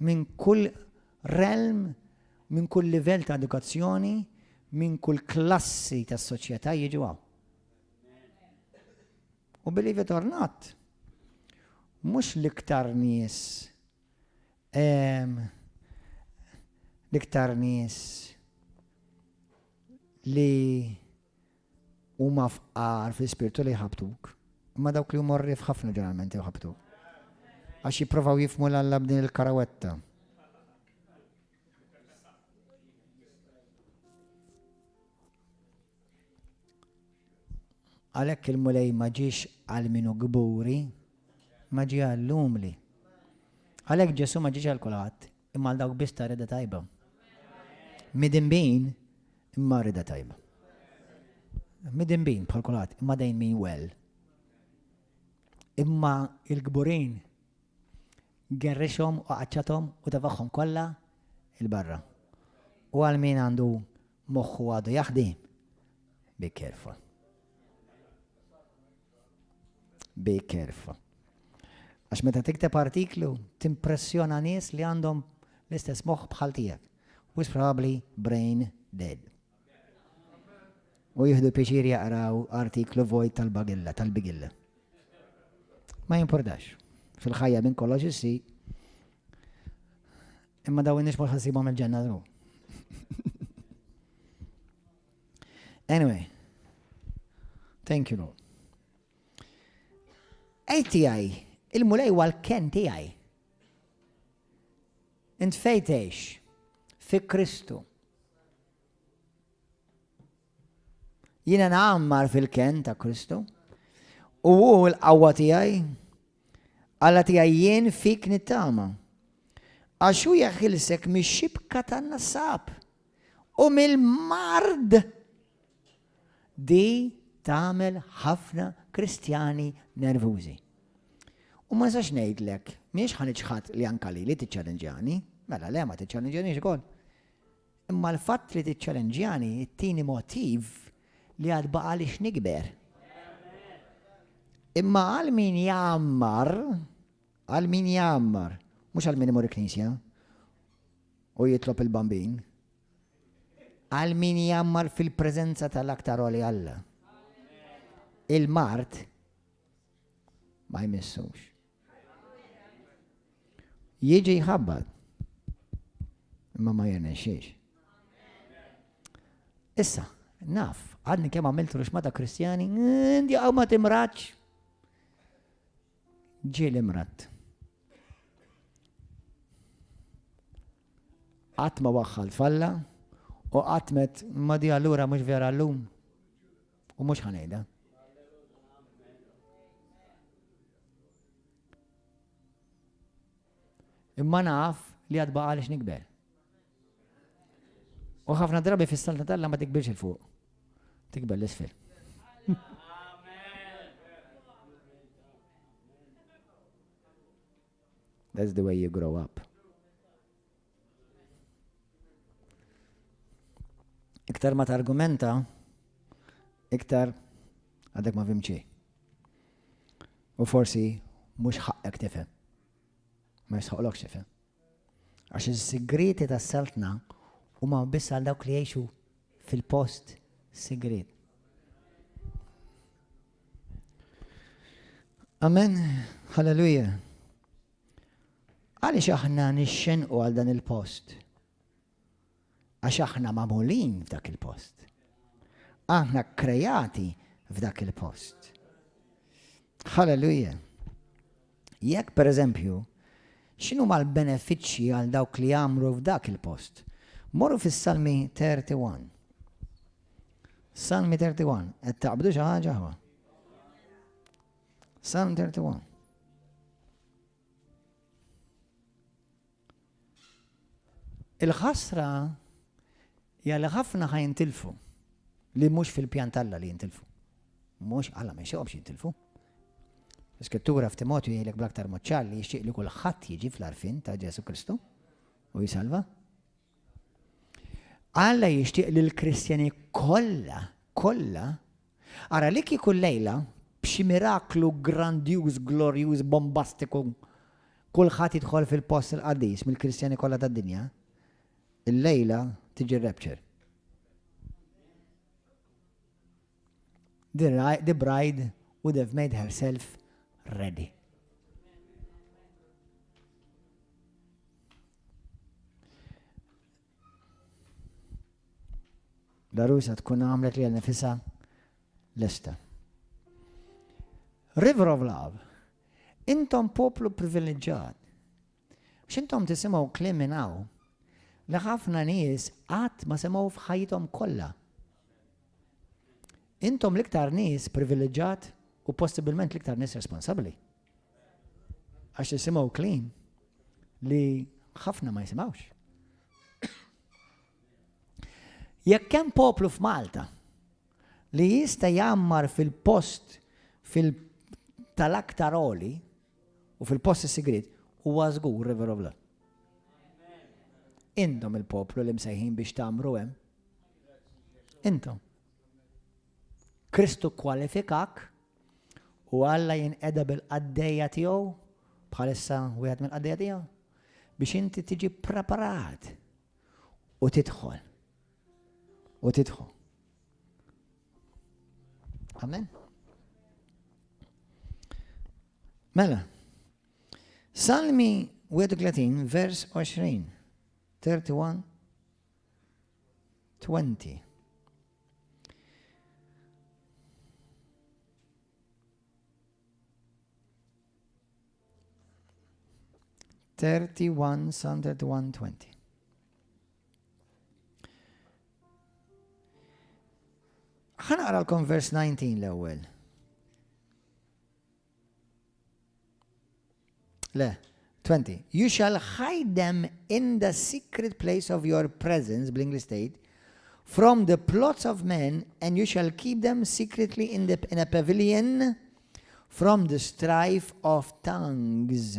Minn kull realm, minn kull livell ta' edukazzjoni, minn kull klassi tas soċjetà jiġu hawn. U believe it or not, mhux l-iktar nies l-iktar nies li huma fqar fl-ispirtu li jħabbtuk, imma dawk li huma rrif ħafna ġeneralment jħabbtuk. Għax jipprovaw jifhmu 'l Alla b'din il-karawetta. Għalhekk il-Mulej ma ġiex għal min hu kburi, ma ġie għall-umli. Għalhekk Ġesù ma ġiex għal kulħadd, imma għal dawk biss ta' rida tajba. Midinbin imma rida tajba. Midinbin bħal kulħadd, imma dejn min well. Imma il-kburin gerrixhom u qaċċathom u tefagħhom kollha 'il barra. U għal min għandu moħħu għadu jaħdem, be careful. Be careful. Għax meta tikteb artiklu, timpressjona nies li għandhom l-istess moħħ bħal tiegħek. Wis probably brain dead. U jieħdu pjaċir jaqraw artiklu vojt tal-bagilla, tal-bigilla. Ma jimportax. Fil-ħajja minn kollox issi. Imma daw in-nies mhux ħassibhom il-ġenna żgur. Anyway, thank you Lord. Ej tiegħi, il-Mulej huwa l-ken tiegħi. Int fejn tgħix? Fi Kristu. Jiena ngħammar fil-kenn ta' Kristu u hu l-qawwa tiegħi. Alla tiegħi jien fik nittama. Għax hu jeħilsek mix-xibka tan-nassab u mill-mard. Di tagħmel ħafna Kristjani nervużi. U ma nistax ngħidlek, m'iniex ħa niċħad li anka lili tiċċallenġjani, mela le ma tiċċallenġjanix ukoll. Imma l-fatt li tiċċalenġjani ttini motiv li għad baqagħli x'nikber. Imma għal min jgħammar, għal min jgħammar, mhux għal min imur il-knisja u jitlob il-bambin, għal min jgħammar fil-preżenza tal-aktar għoli Alla. Il-mard ma jmissux. Jiġi jħabbat, imma ma jirnexxiex. Issa, naf, għadni kemm għamilt ruxma ta' Kristjani, inti għaw ma timraċ. Ġieli mrat. Qatt ma waħħal falla u qatt met ma di allura mhux vera llum. U mhux ħanejda. Imma naf li għad baqa għaliex nikber. U ħafna drabi fis-saltna t'Alla ma tikbirx il fuq. Tikber l-isfel. That's the way you grow up. Iktar ma targumenta, iktar għadek ma fimċi. U forsi mhux ħaqqek tifhem. Ma jisħoqlokx tifhem. Għax is-sigrieti tas-saltna huma biss għal dawk li jgħixu fil-post sigriet. Amen. Halleluja. Għaliex aħna nixxenqu għal dan il-post? Għax aħna magħmulin f'dak il-post. Aħna krejati f'dak il-post. Halleluja. Jekk per eżempju, x'inhuma l-benefiċċji għal dawk li jgħammru f'dak il-post? Morru fis-Salmi 31. Salmi 31, qed taqbdu xi ħaġa ħwa. Salm 31. Il-ħasra hija li ħafna ħa jintilfu li mhux fil-pjan t'Alla li jintilfu. Mhux Alla ma jxieqhomx jintilfu. L-Iskrittura f'Timotju jgħidlek bl-aktar mod ċar li jixtieq li kulħadd jiġi fl-għarfien ta' Ġesu Kristu u jisalva. Alla jixtieq li l-Kristjani kollha, kollha, ara li kieku lejla b'xi miraklu grandjuż, glorjuż, bombastiku, kulħadd jidħol fil-post il-qaddis mill-Kristjani kollha tad-dinja, illejla tiġi r-rapture. The bride would have made herself ready. L-għarusa tkun għamlet li nifisha lesta. River of Love. Intom poplu privileġġat. X'intom tisimgħu kliem minn hawn li ħafna nies qatt ma semgħu f'ħajjithom kollha. Intom l-iktar nies privileġġat u possibilment l-iktar nies responsabbli. Għax tisimgħu kliem li ħafna ma jisimgħux. Jekk hemm poplu f'Malta li jista' jgħammar fil-post fil tal-aktar għoli u fil-post is-sigriet huwa żgur River of Love. Intom il-poplu li msejħin biex tagħmru hemm. Intom. Kristu kwalifikak u Alla jinqeda bil-qaddejja tiegħu bħalissa wieħed mill-qaddejja tiegħu biex inti tiġi preparat u tidħol. U tidħol. Amen. Mela, Salmi 31, vers 20, 31, 20. 31, Psalm 31, 20. Ħa naqralkom vers 19 l-ewwel. Le, 20. You shall hide them in the secret place of your presence, bl-English state, from the plots of men, and you shall keep them secretly in, the, in a pavilion from the strife of tongues.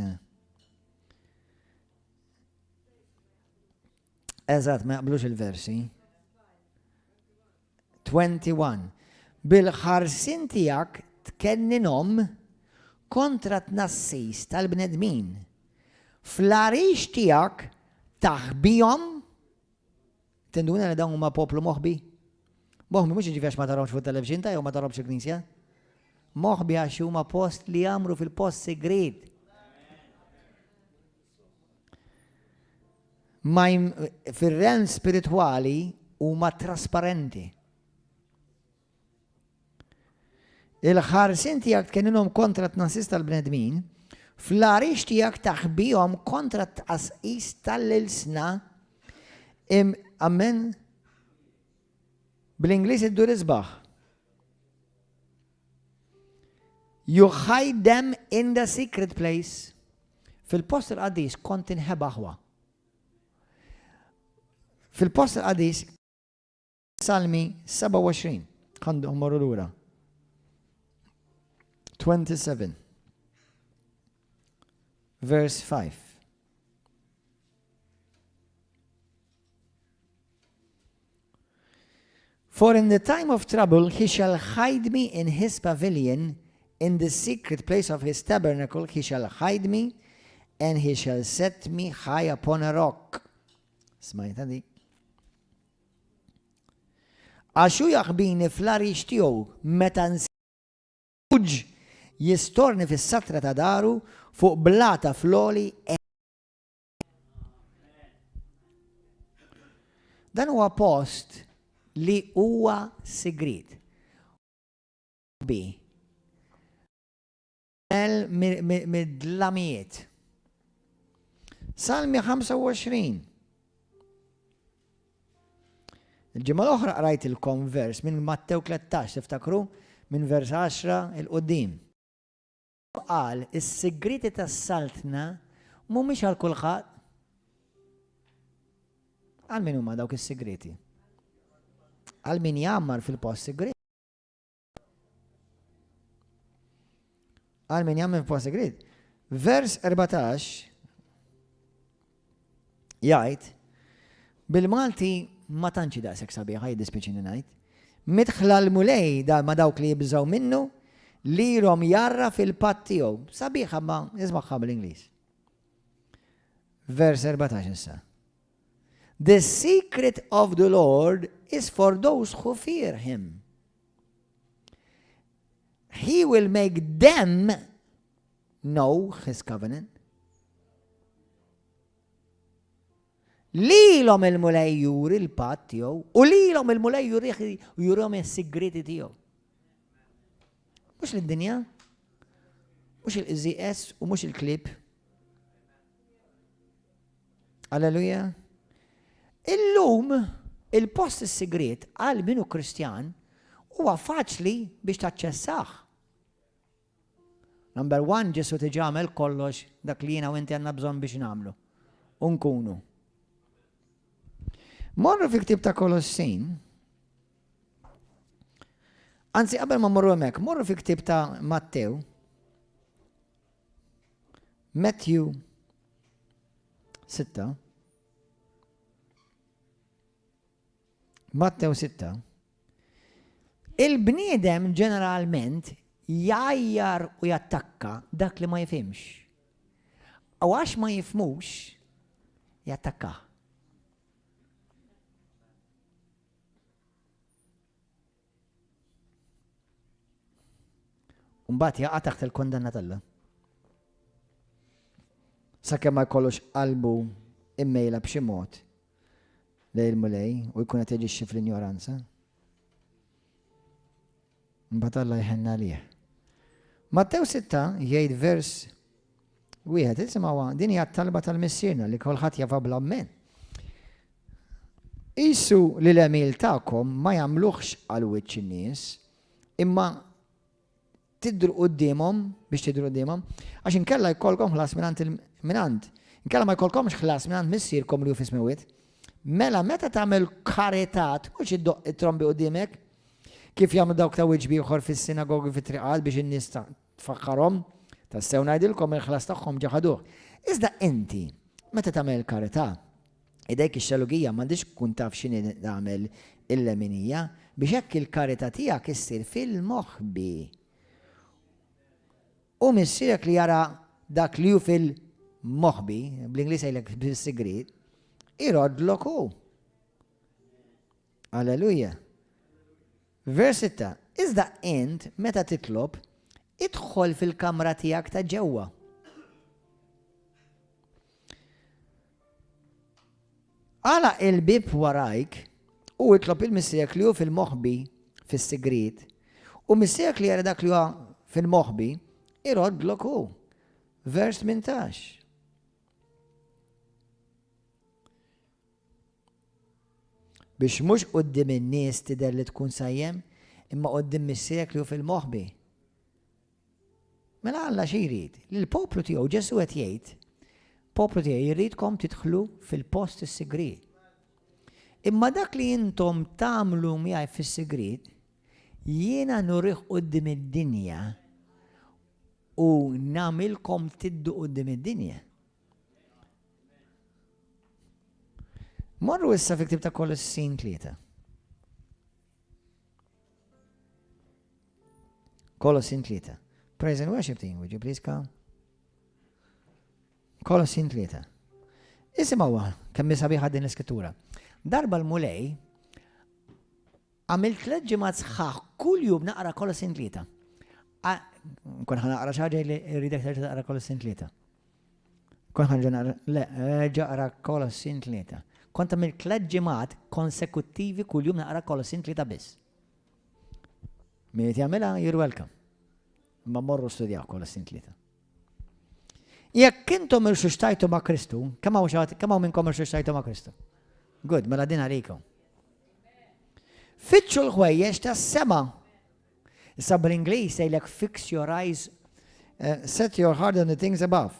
Eżatt, ma jaqblux il-versi. 21. Bil-ħarsien tiegħek tkenninhom kontra t-tnassis tal-bnedmin. Fl-għarix tiegħek taħbihom. Tinduna li dawn huma poplu moħbi? Moħbi mhux jiġifieri għax ma tarahomx fuq television ta' jew ma tarahomx il-knisja. Moħbi għax huma post li jagħmlu fil-post sigriet. Ma fir-realm spiritwali huma trasparenti. Il-ħarsien tiegħek tkenninhom kontra t-tnassis tal-bnedmin, fl-għarix tiegħek taħbihom kontra t-tqasqis tal-ilsna. Amen. Bl-Ingliż iddur isbaħ. You hide them in the secret place. Fil-post il-qaddis kont inħeba aħwa. Fil-post il-qaddis Salmi 27. Għandu morru lura. 27. Verse 5. For in the time of trouble he shall hide me in his pavilion, in the secret place of his tabernacle he shall hide me, And he shall set me high upon a rock. Smajta di. Għax hu jaħbini fl-għarix tiegħu meta nsiġ jistorni fis-satra ta' daru fuq blata fl-għoli Dan huwa post li huwa sigriet. Bi. Mid-dlamijiet. Salmi 25. Il-ġimgħa l-oħra qrajt il-konvers minn Mattew 13, tiftakru? Minn vers 10 il-qudiem. Qal, is-sigrieti tas-saltna mhumiex għal kulħadd. Għal min huma dawk is-sigrieti? Għal min jgħammar fil-post sigriet. Għal min jgħammar fil-post sigriet. Vers 14 jgħid bil-Malti ma tantx daqshekk sabiħa jiddispjaċini ngħid. Midħla l-Mulej da ma dawk li jibżgħu minnu lilhom jarra fil-patt tiegħu. Sabiħa ma ismagħha bl-Ingliż. Vers 14 issa. The secret of the Lord is for those who fear him. He will make them know his covenant. Lilhom il-Mulej juri l-patt tiegħu u lilhom il-Mulej juri jurihom is-sigrieti tiegħu. Mhux lid-dinja, mhux il-qżieqes u mhux il-klieb. Alleluja. Illum il-post is-sigriet għal minu Kristjan huwa faċli biex taċċessah. Number one, Ġesu tiġa għamel kollox dak li jiena u inti għandna bżonn biex nagħmlu. U nkunu. Morru fi ktib ta' Kolossin. Anzi, qabel ma morru hemmhekk, morru fi ktib ta' Mattew. Matthew 6. Mattew 6. Il-bniedem ġeneralment jgħajjar u jattakka dak li ma jifhimx. U għax ma jifhmux, jattakkah. Mbagħad jaqa' taħt il-kondanna t'Alla. Sakemm ma jkollux qalbu immejla b'xi mod lejn il-Mulej u jkun qed jaġixxi fl-injoranza. Mbagħad Alla jħenna għalih. Mattew 6 jgħid vers wieħed, isimgħu din hija t-talba tal-Missierna li kulħadd jafha bl-ammen. Qisu li l-għemil tagħkom ma jagħmluhx għal wiċċ in-nies, imma tidhru quddiemhom biex tidhru quddiemhom, għax inkella jkollkom ħlas mingħand mingħand inkella ma jkollkomx ħlas mingħand Missierkom li hu fis-smewwiet. Mela meta tagħmel karità tkunx iddoqq it-trombi quddiemek, kif jagħmlu dawk ta' wiċċ b'ieħor fis-sinagogi fit-triqat biex in-nies tfaħħarhom, tassew ngħidilkom il-ħlas tagħhom ġa ħaduh. Iżda inti, meta tagħmel il-karità, idejk ix-xellugija m'għandhiex tkun taf x'inhi tagħmel il-leminija, biex hekk il-karità tiegħek issir fil-moħbi. U Missierek li jara dak li hu fil-moħbi, bl-Ingliż jgħidlek fis-sigriet, iroddlok hu. Alleluja. Vers 6. Iżda int, meta titlob, idħol fil-kamra tiegħek ta' ġewwa. Għalaq il-bieb warajk u itlob 'il Missierek li hu fil-moħbi, fis-sigriet, u Missierek li jara dak li huwa fil-moħbi, iroddlok hu. Vers 18. Biex mhux quddiem in-nies tidher li tkun sajjem, imma quddiem Missierek li hu fil-moħbi. Mela Alla xi jrid? Li l-poplu tiegħu Ġesù qed jgħid, poplu tiegħi jridkom tidħlu fil-post is-sigriet. Imma dak li intom tagħmlu miegħi fis-sigriet, jiena nurih quddiem id-dinja u nagħmilkom tiddu quddiem id-dinja. Morru issa fi ktib ta' Kolossin 3. Kolossin 3. Praise and worship team, would you please come? Kolossin 3. Isimgħu kemm sabiħa din l-iskrittura. Darba l-Mulej għamilt tliet ġimgħat sħaħ kull jum naqra Kolossin 3. Nkun ħa naqra xi ħaġa li rridek terġa' taqra Kolossin 3. Kont ħa naqra, le, ġaqra Kolossin 3. Kont għamilt tliet ġimgħat konsekuttivi kull jum naqra Kolossin 3 biss. Min qed jagħmilha, you're welcome. Imma morru studjaw Kolossin 3. Jekk intom irxuxtajtu ma' Kristu, kemm hawn xi kemm hawn minnkom irxuxtajtu ma' Kristu? Good, mela din għalikom. Fittxu l-ħwejjeġ tas-sema. Issa bl-Ingliż jgħidlek fix your eyes, uh, set your heart on the things above.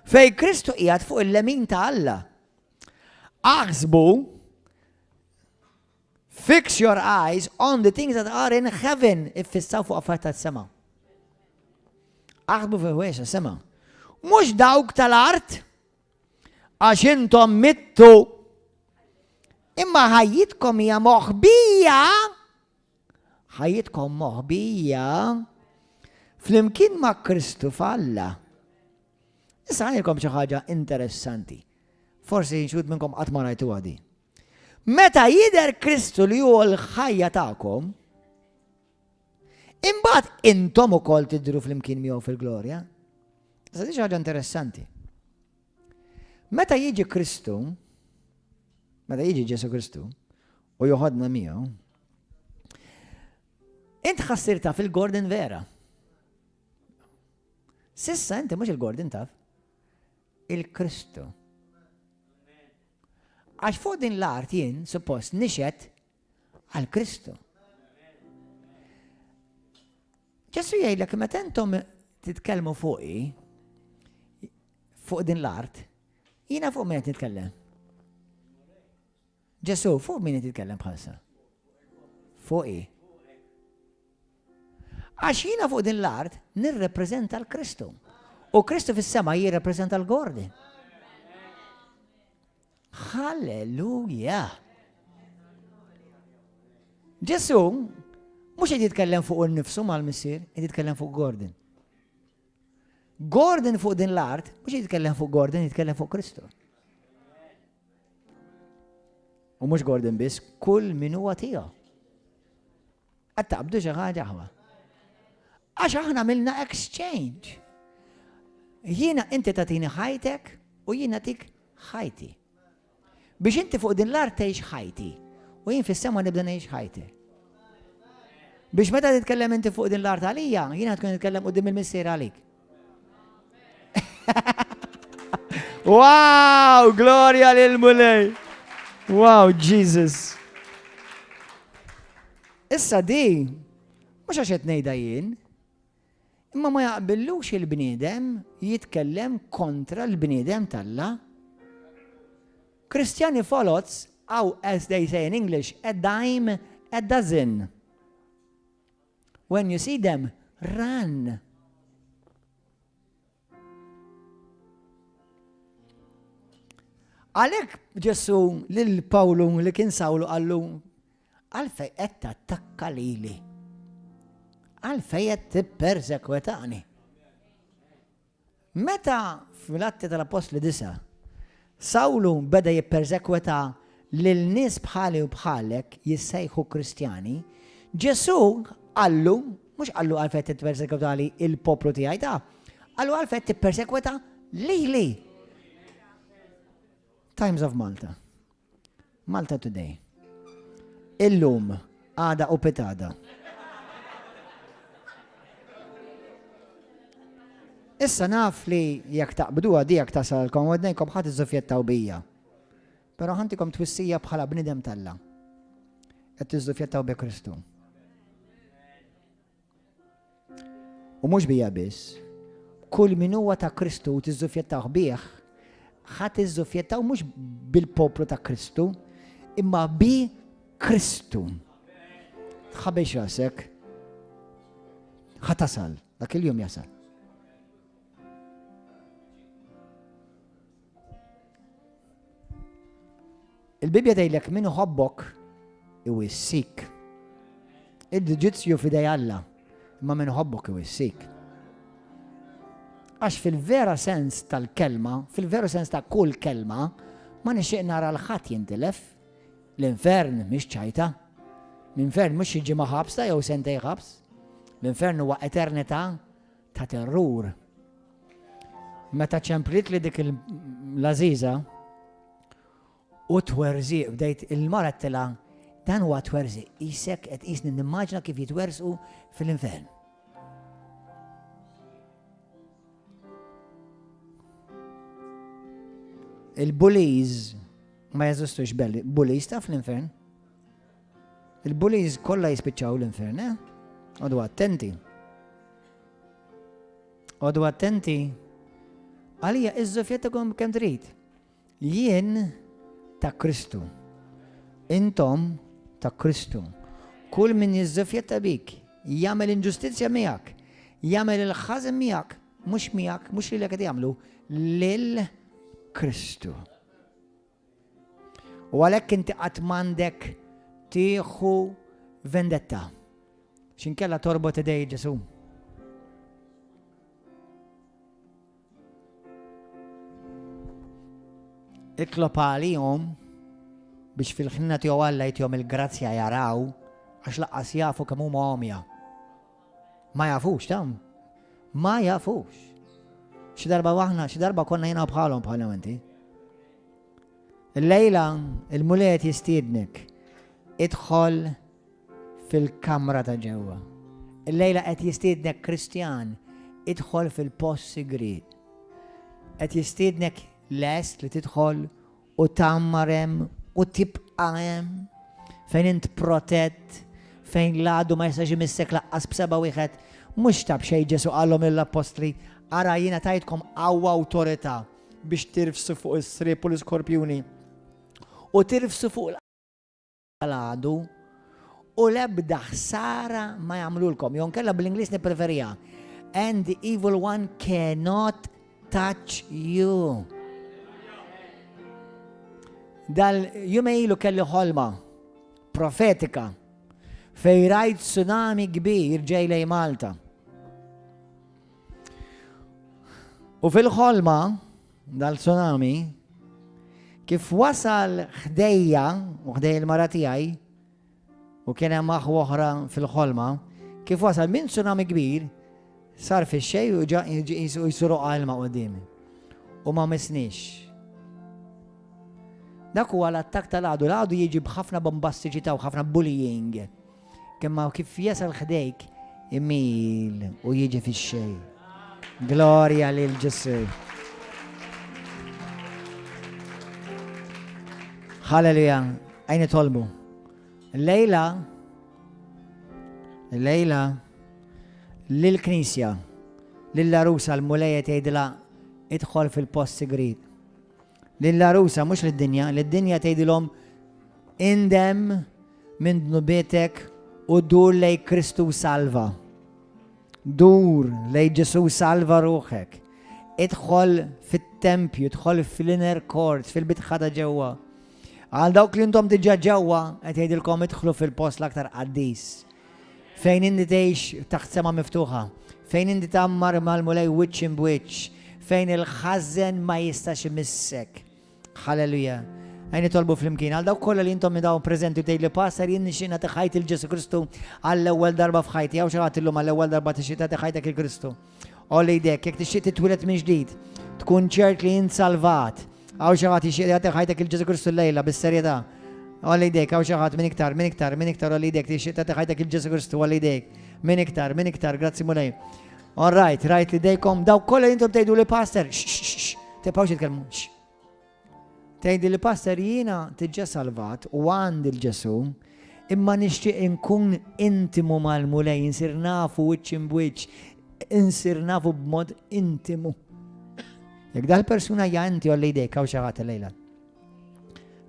Fej Kristu qiegħed fuq il-lemin ta' Alla. Aħsbu Fix your eyes on the things that are in heaven, iffissaw fuq affarijiet tas-sema. Aħbu fuq ħwejjeġ tas-sema. Mhux dawk tal-art, għax intom mittu, imma ħajjitkom hija moħbija, ħajjitkom moħbija flimkien ma' Kristu f'Alla. Issa ħanilkom xi ħaġa interessanti. Forsi xud minnkom qatt ma rajtu għadi. Meta jidher Kristu li hu l-ħajja tagħkom, imbagħad intom ukoll tidhru flimkien miegħu fil-glorja. Issa di ħaġa interessanti. Meta jiġi Kristu, meta jiġi Ġesu Kristu u joħodna miegħu, int ħassir taf il-Gordon vera. Sissa inti mhux il-Gordon taf, il-Kristu. Għax fuq din l-art jien suppost nixed għal Kristu. Ġesu jgħidlek meta intom titkellmu fuqi fuq din l-art, jiena fuq min qed nitkellem. Ġesu, fuq min qed jitkellem bħalsa? Fuqi. Għax jiena fuq din l-art nirrepreżenta l-Kristu. U Kristu fis-sema jirrepreżenta l-Gordi. Halleluja! Ġesu mhux qed jitkellem fuq innifsu mal-missier, qed jitkellem fuq Gordon. Gordon fuq din l-art, mhux jitkellem fuq Gordon, jitkellem fuq Kristu. U mhux Gordon biss, kull min huwa tiegħu. Qed taqbdu xi ħaġa aħwa. Għax aħna għamilna exchange. Jiena inti tagħtini ħajtek u jiena tik ħajti. Biex inti fuq din l-art tgħix ħajti u jien fis-sema nibda ngħix ħajti. Biex meta titkellem inti fuq din l-art għalija, jiena tkun nitkellem quddiem il-missier għalik. wow, glorja lil mulej. Wow, Jesus. Issa di, mhux għax qed ngħidha jien, imma ma jaqbillux il-bniedem jitkellem kontra l-bniedem talla. Kristjani folots, aw as they say in English, a dime a dozen. When you see them, run. Għalhekk Ġesù lil Pawlu li kien Sawlu qallu għalfej qed tattakka lili. Għalfej qed tippersekwetani. Meta fl-Atti tal-Appostli disa', Sawlu beda jippersekwita lil nies bħali u bħalek jissejħu Kristjani, Ġesù qallu, mhux qallu għalfejn tippersekwitali il-poplu tiegħi ta, qallu għalfejn tippersekwita lili. Times of Malta. Malta Today. Illum, għada u pitada. Issa naf li jekk taqbduha di jekk tasalkom wednejkom ħadd iżżufjettaw bija. Però ħantikom twissija bħala bnidem talla. Qed tiżżufjettaw bi Kristu. U mhux bija biss. Kull min huwa ta' Kristu u tiżżufjettawh bih, ħa tiżżufjettaw mhux bil-poplu ta' Kristu, imma bi Kristu. Tħabiex rasek, ħa tasal, dak il-jum jasal. Il-Bibbja tgħidlek min iħobbok iwissik. Il-ġudizzju f'idej Alla, imma min iħobbok iwissik. Għax fil-vera sens tal-kelma, fil-veru sens ta' kull kelma, ma nixtieq nara 'l ħadd jintilef. L-infern mhix ċajta. L-infern mhux xi ġimgħa ħabs ta' jew sentej ħabs. L-infern huwa eternità ta' terrur. Meta ċemplitli dik l-għażiża u twerżiq bdejt il-mara għedtilha dan huwa twerżiq qisek qed qisni nimmaġina kif jitwerżqu fil-infern. Il-bullies ma jeżistux belli, bullies taf l-infern. Il-bullies kollha jispiċċaw l-infern, eh? Għodu attenti. Għodu attenti. Għalija iż-żufjettakom kemm trid. Jien ta' Kristu. Intom ta' Kristu. Kull min jiżżufjetta bik, jagħmel inġustizzja miegħek, jagħmel il-ħażen miegħek, mhux miegħek, mhux lilek qed jagħmlu, lil Kristu. U għalhekk inti qatt m'għandek tieħu vendetta. X'inkella torbot idej Ġesu. Itlob għalihom biex fil-ħnina tiegħu Alla jtihom il-grazzja jaraw għax laqqas jafu kemm huma għomja. Ma jafux, tam. Ma jafux. Xi darba waħna, xi darba konna jiena bħalhom bħalhom inti. Illejla il-Mulej qed jistiednek idħol fil-kamra ta' ġewwa. Illejla qed jistiednek Kristjan idħol fil-post sigriet. Qed jistiednek lest li tidħol u tgħammar hemm u tibqa' hemm fejn int protett, fejn l-għadu ma jistax imissek laqqas b'seba' wieħed. Mhux ta' b'xejn Ġesù qallhom lill-appostli, ara jiena tajtkom qawwa awtorità biex tirfsu fuq is-sriep u l-iskorpjuni u tirfsu fuq l-għadu u l-ebda ħsara ma jagħmlulkom. Jew nkella bl-Ingliż nippreferiha. And the evil one cannot touch you. Dal jumej ilu kelli ħolma profetika fej rajt tsunami kbir ġej lej Malta. U fil-ħolma dal-tsunami, kif wasal ħdejja u ħdej il-mara tiegħi, u kien hemm aħwa oħra fil-ħolma, kif wasal minn tsunami kbir, sar fix-xejn u ġa jisuru ilma qudiemi. U ma misnix. Dak huwa l-attakk tal-għadu. L-għadu jiġi b'ħafna bombastiċità u ħafna bullying. Imma kif jasal ħdejk, imil u jiġi fix-xejn. Glorja lil Ġesù. Halleluja, għajn nitolbu. Lejla, lejla, lill-Knisja, lill-għarusa l-Mulej qed jgħidilha idħol fil-post sigrit. Lill-għarusa, mhux lid-dinja, lid-dinja tgħidilhom indem minn dnubietek u dur lej Kristu salva. Dur lej Ġesu salva ruħek. Idħol fit-tempju, idħol fil-inner court, fil-bitħa ta' ġewwa. Għal dawk li intom diġà ġewwa, qed jgħidilkom idħlu fil-post l-aktar qaddis. Fejn inti tgħix taħt sema miftuħa, fejn inti tgħammar mal-Mulej wiċċ imb'wiċċ, fejn il-ħażen ma jistax imissek. Halleluja. Ejja nitolbu flimkien. Għal dawk kollha li intom minn dawn preżenti u tgħidli Pastor jien nixtieq nagħti ħajti 'l Ġesù Kristu għall-ewwel darba f'ħajti. Hawn xi ħadd illum għall-ewwel darba tixtieq tagħti ħajtek 'il Kristu. Għolli jdek, jekk tixtieq titwieled minn ġdid, tkun ċert li int salvat. Hawn xi ħadd jixtieq jagħti ħajtek 'il Ġesù Kristu llejla bis-serjetà. Għolli jdejk, hawn xi ħadd min iktar, min iktar, min iktar għolli jdejk tixtieq tagħti ħajtek 'il Ġesù Kristu, għolli jdejk. Min iktar, min iktar, grazzi Mulej. All right, rajt li dejkom, dawk kollha intom tgħidu li pastor, tibqgħux titkellmu. Tgħidi li pastor jiena tiġa salvat u għandi l-Ġesù, imma nixtieq inkun intimu mal-Mulej, insir nafu wiċċ imbwiċċ, insir nafu b'mod intimu. Jekk dal-persuna hija inti għolli jdejk hawn xi ħadd lejla.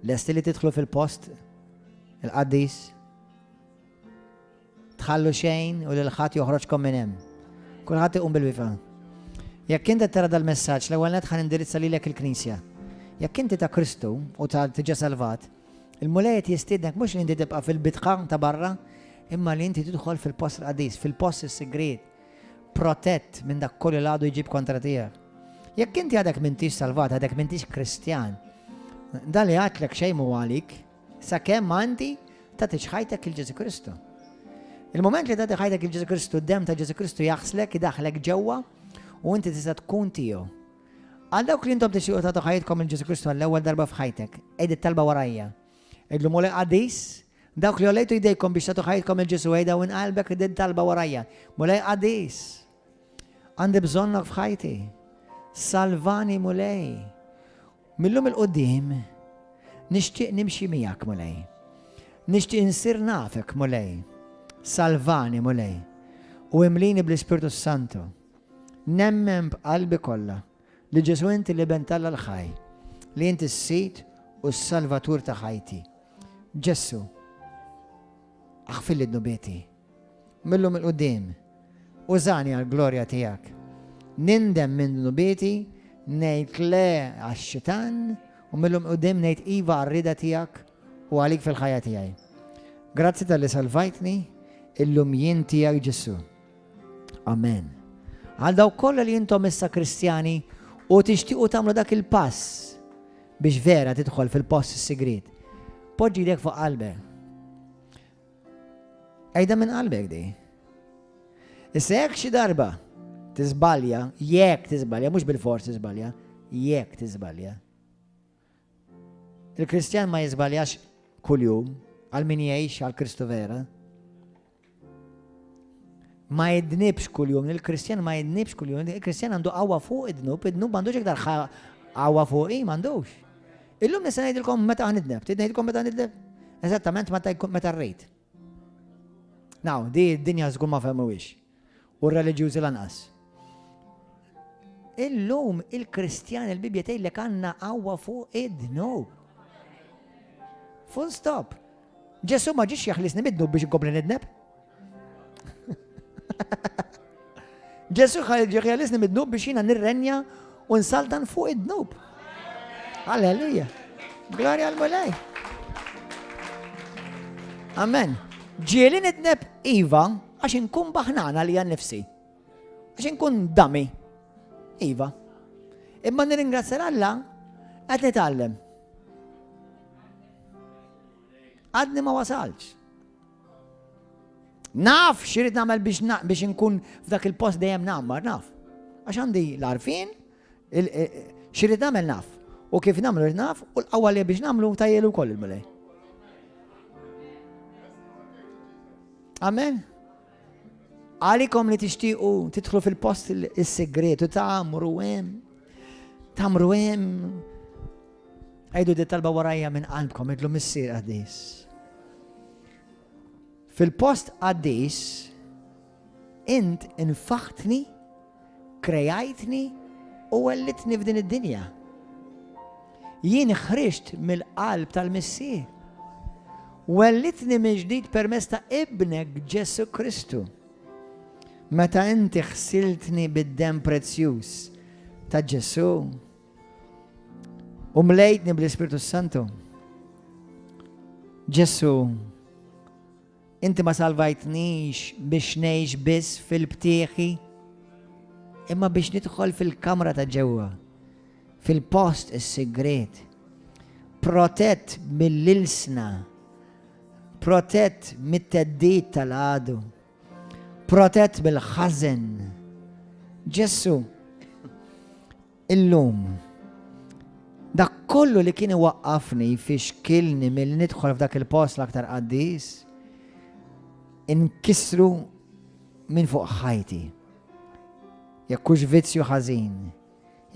Lesti li tidħlu fil-post il-qaddis, tħallu xejn u lil ħadd joħroġkom minn hemm. Kulħadd iqum bil-wifa. Jekk inti tara dal-messaġġ, l-ewwel nett ħa nindirizza lilek il-Knisja. Jekk inti ta' Kristu u ta' tiġa salvat, il-Mulej qed jistiednek mhux li inti tibqa' fil-bitħa ta' barra, imma li inti tidħol fil-post il-qaddis, fil-post is-sigriet. Protett minn dak kollu l-għadu jġib kontra tiegħek. Jekk inti għadek m'intix salvat, għadek m'intix Kristjan, dan li għadtlek xejn mhu għalik, sakemm ma inti tagħtix ħajtek il Ġesu Kristu. Il-moment li tagħti ħajtek il Ġesu Kristu, d-dem ta' Ġesu Kristu jaħslek, idaħlek ġewwa u inti tista' tkun tiegħu. Għal dawk li intom tixtiequ tagħtu ħajtkom il Ġesu Kristu għall-ewwel darba f'ħajtek, għid it-talba warajja. Għidlu Mulej qaddis, dawk li għolejtu jdejkom biex tagħtu ħajtkom il Ġesu għidha u qalbek din talba warajja. Mulej qaddis, għandi bżonnok f'ħajti. Salvani Mulej. Millum il-qoddim nixtieq nimxi miegħek Mulej. Nixtieq insir nafek Mulej. Salvani Mulej. U imlini bl-Ispirtu Santu. Nemmen b'qalbi kollha Li Ġesù inti l-Iben t'Alla l-ħaj, li inti s-Sid u s-Salvatur ta' ħajti. Ġesù, aħfirli dnubieti. Millum 'il quddiem, użani għall-glorja tiegħek. Nindem minn dnubieti, ngħid le għax-xitan u millum 'il quddiem ngħid iva għar-rieda tiegħek u għalik fil-ħajja tiegħi. Grazzi talli salvajtni, illum jien tiegħek Ġesù. Amen. Għal dawk kollha li intom issa Kristjani u tixtiequ tagħmlu dak il-pass biex vera tidħol fil-post is-sigriet. Poġġi jdek fuq qalbek. Ejda minn qalbek di. Issa jekk xi darba tiżbalja, jekk tiżbalja, mhux bil-fors tiżbalja, jekk tiżbalja. Il-Kristjan ma jiżbaljax kuljum għal min jgħix għal Kristu vera. Ma jidnibx kuljum, il-Kristjan ma jidnibx kuljum, il-Kristjan għandu qawwa fuq id-dnub, id-dnub m'għandux iktar qawwa fuq i m'għandux. Illum nista' ngħidilkom meta ħnidneb, trid ngħidilkom meta nidneb? Eżattament meta jkun meta rrid. Now, di d-dinja żgur ma fehmuhiex. U r-reliġjużi lanqas. Illum il-Kristjan il-Bibja tgħidlek għandna qawwa fuq id-dnub. Full stop. Ġesu ma ġiex jaħlisni mid-dnub biex inkompli nidneb. Ġesu ħalisni mid-dnub biex jiena nirrenja u nsaltan fuq id-dnub. Alleluja. Glorja għal-Mulej. Amen. Ġieli nidneb iva għax inkun baħnana li nifsi. Għax inkun dami. Iva. Imma nirringrazzja Alla qed nitgħallem. Għadni ma wasalx. Naf xirrid nagħmel biex biex inkun f'dak il-post dejjem nagħmar, naf. Għax għandi l-arfin, e, xirrid nagħmel naf. U kif nagħmlu naf, u l-qawwa li biex nagħmlu tajjel ukoll il-mulej. Amen. Għalikom li tixtiequ tidħlu fil-post is-segret u tagħmru hemm. Tagħmru hemm. Għidu di talba warajja minn qalbkom, idlu missier qaddis. Fil-post qaddis int infaħtni, krejajtni u wellitni f'din id-dinja. Jien ħriġt mill-qalb tal-Missier. Wellidtni mill-ġdid permezz ta' Ibnek Ġesù Kristu. Meta inti ħsiltni bid-demm prezzjuż ta' Ġesù u mlejtni bl-Ispirtu Santu. Ġesù, inti ma salvajtnix biex ngħix biss fil-btieħi, imma biex nidħol fil-kamra ta' ġewwa fil-post is-sigriet, protett mill-ilsna, protett mit-theddid tal-għadu, protett mill-ħażen. Ġesù, illum, dak kollu li kien iwaqqafni jfixkilni milli nidħol f'dak il-post l-aktar qaddis, inkisru minn fuq ħajti. Jekk hux vizzju ħażin,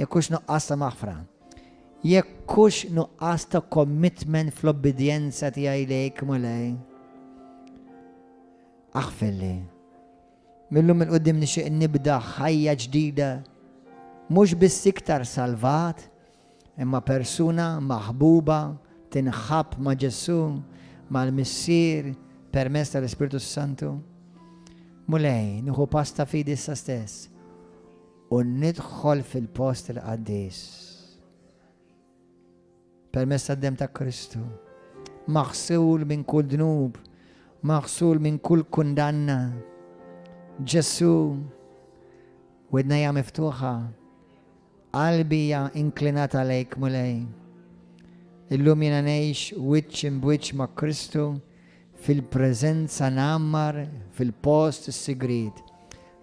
Jekk hux nuqqas ta' maħfra. Jekk hux nuqqas ta' commitment fl-obbedjenza tiegħi lejk Mulej. Aħfirli. Millum 'il quddiem nixtieq nibda ħajja ġdida. Mhux biss iktar salvat, imma persuna maħbuba tinħabb ma' Ġesù, mal-Missier, permezz tal-Ispirtu Santu. Mulej, nieħu pass ta' fidi issa stess. U nidħol fil-post il-qaddis. Permezz tad-demm ta' Kristu. Maħsul minn kull dnub, maħsul minn kull kundanna. Ġesù, Widnejja miftuħa. Qalbi hija inklinata lejk, Mulej. Illum jiena ngħix wiċċ imb'wiċċ ma' Kristu fil-preżenza ngħammar fil-post is-sigriet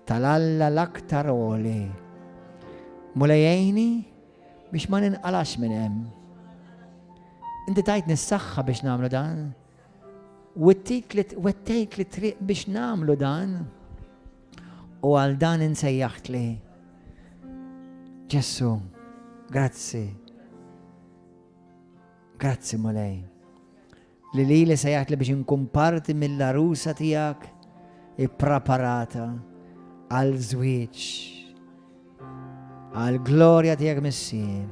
tal-Alla l-aktar għoli. Mulej għinni biex ma ninqalax minn hemm. Inti tajtni s-saħħa biex nagħmlu dan. Wettejt li triq biex nagħmlu dan. U għal dan insejjaħtli. Ġesù, grazzi. Grazzi Mulej. Li li li sejjaħtli biex inkun parti mill-arusa tiegħek ippreparata għal żwieġ. Għal glorja tiegħek Missier.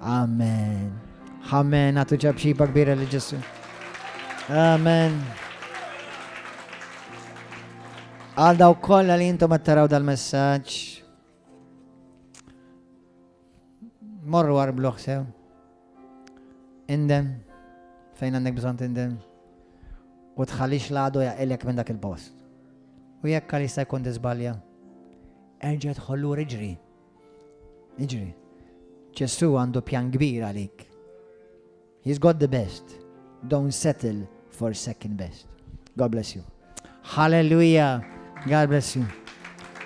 Amen. Amen. Għatu ċapċipa kbira li Ġesù. Amen. Għal daw kollha li intom qed taraw dal-messaġġ. Morru għarbluh sew. Indem, fejn għandek bżonn tindem. U tħallix l-għadu jaqilek minn dak il-post. U jekk għal jista' jkun tiżbalja, erġa' tħollu iġri. Iġri. Ġesù għandu pjan kbir għalik. He's got the best. Don't settle for second best. God bless you. Hallelujah. God bless you.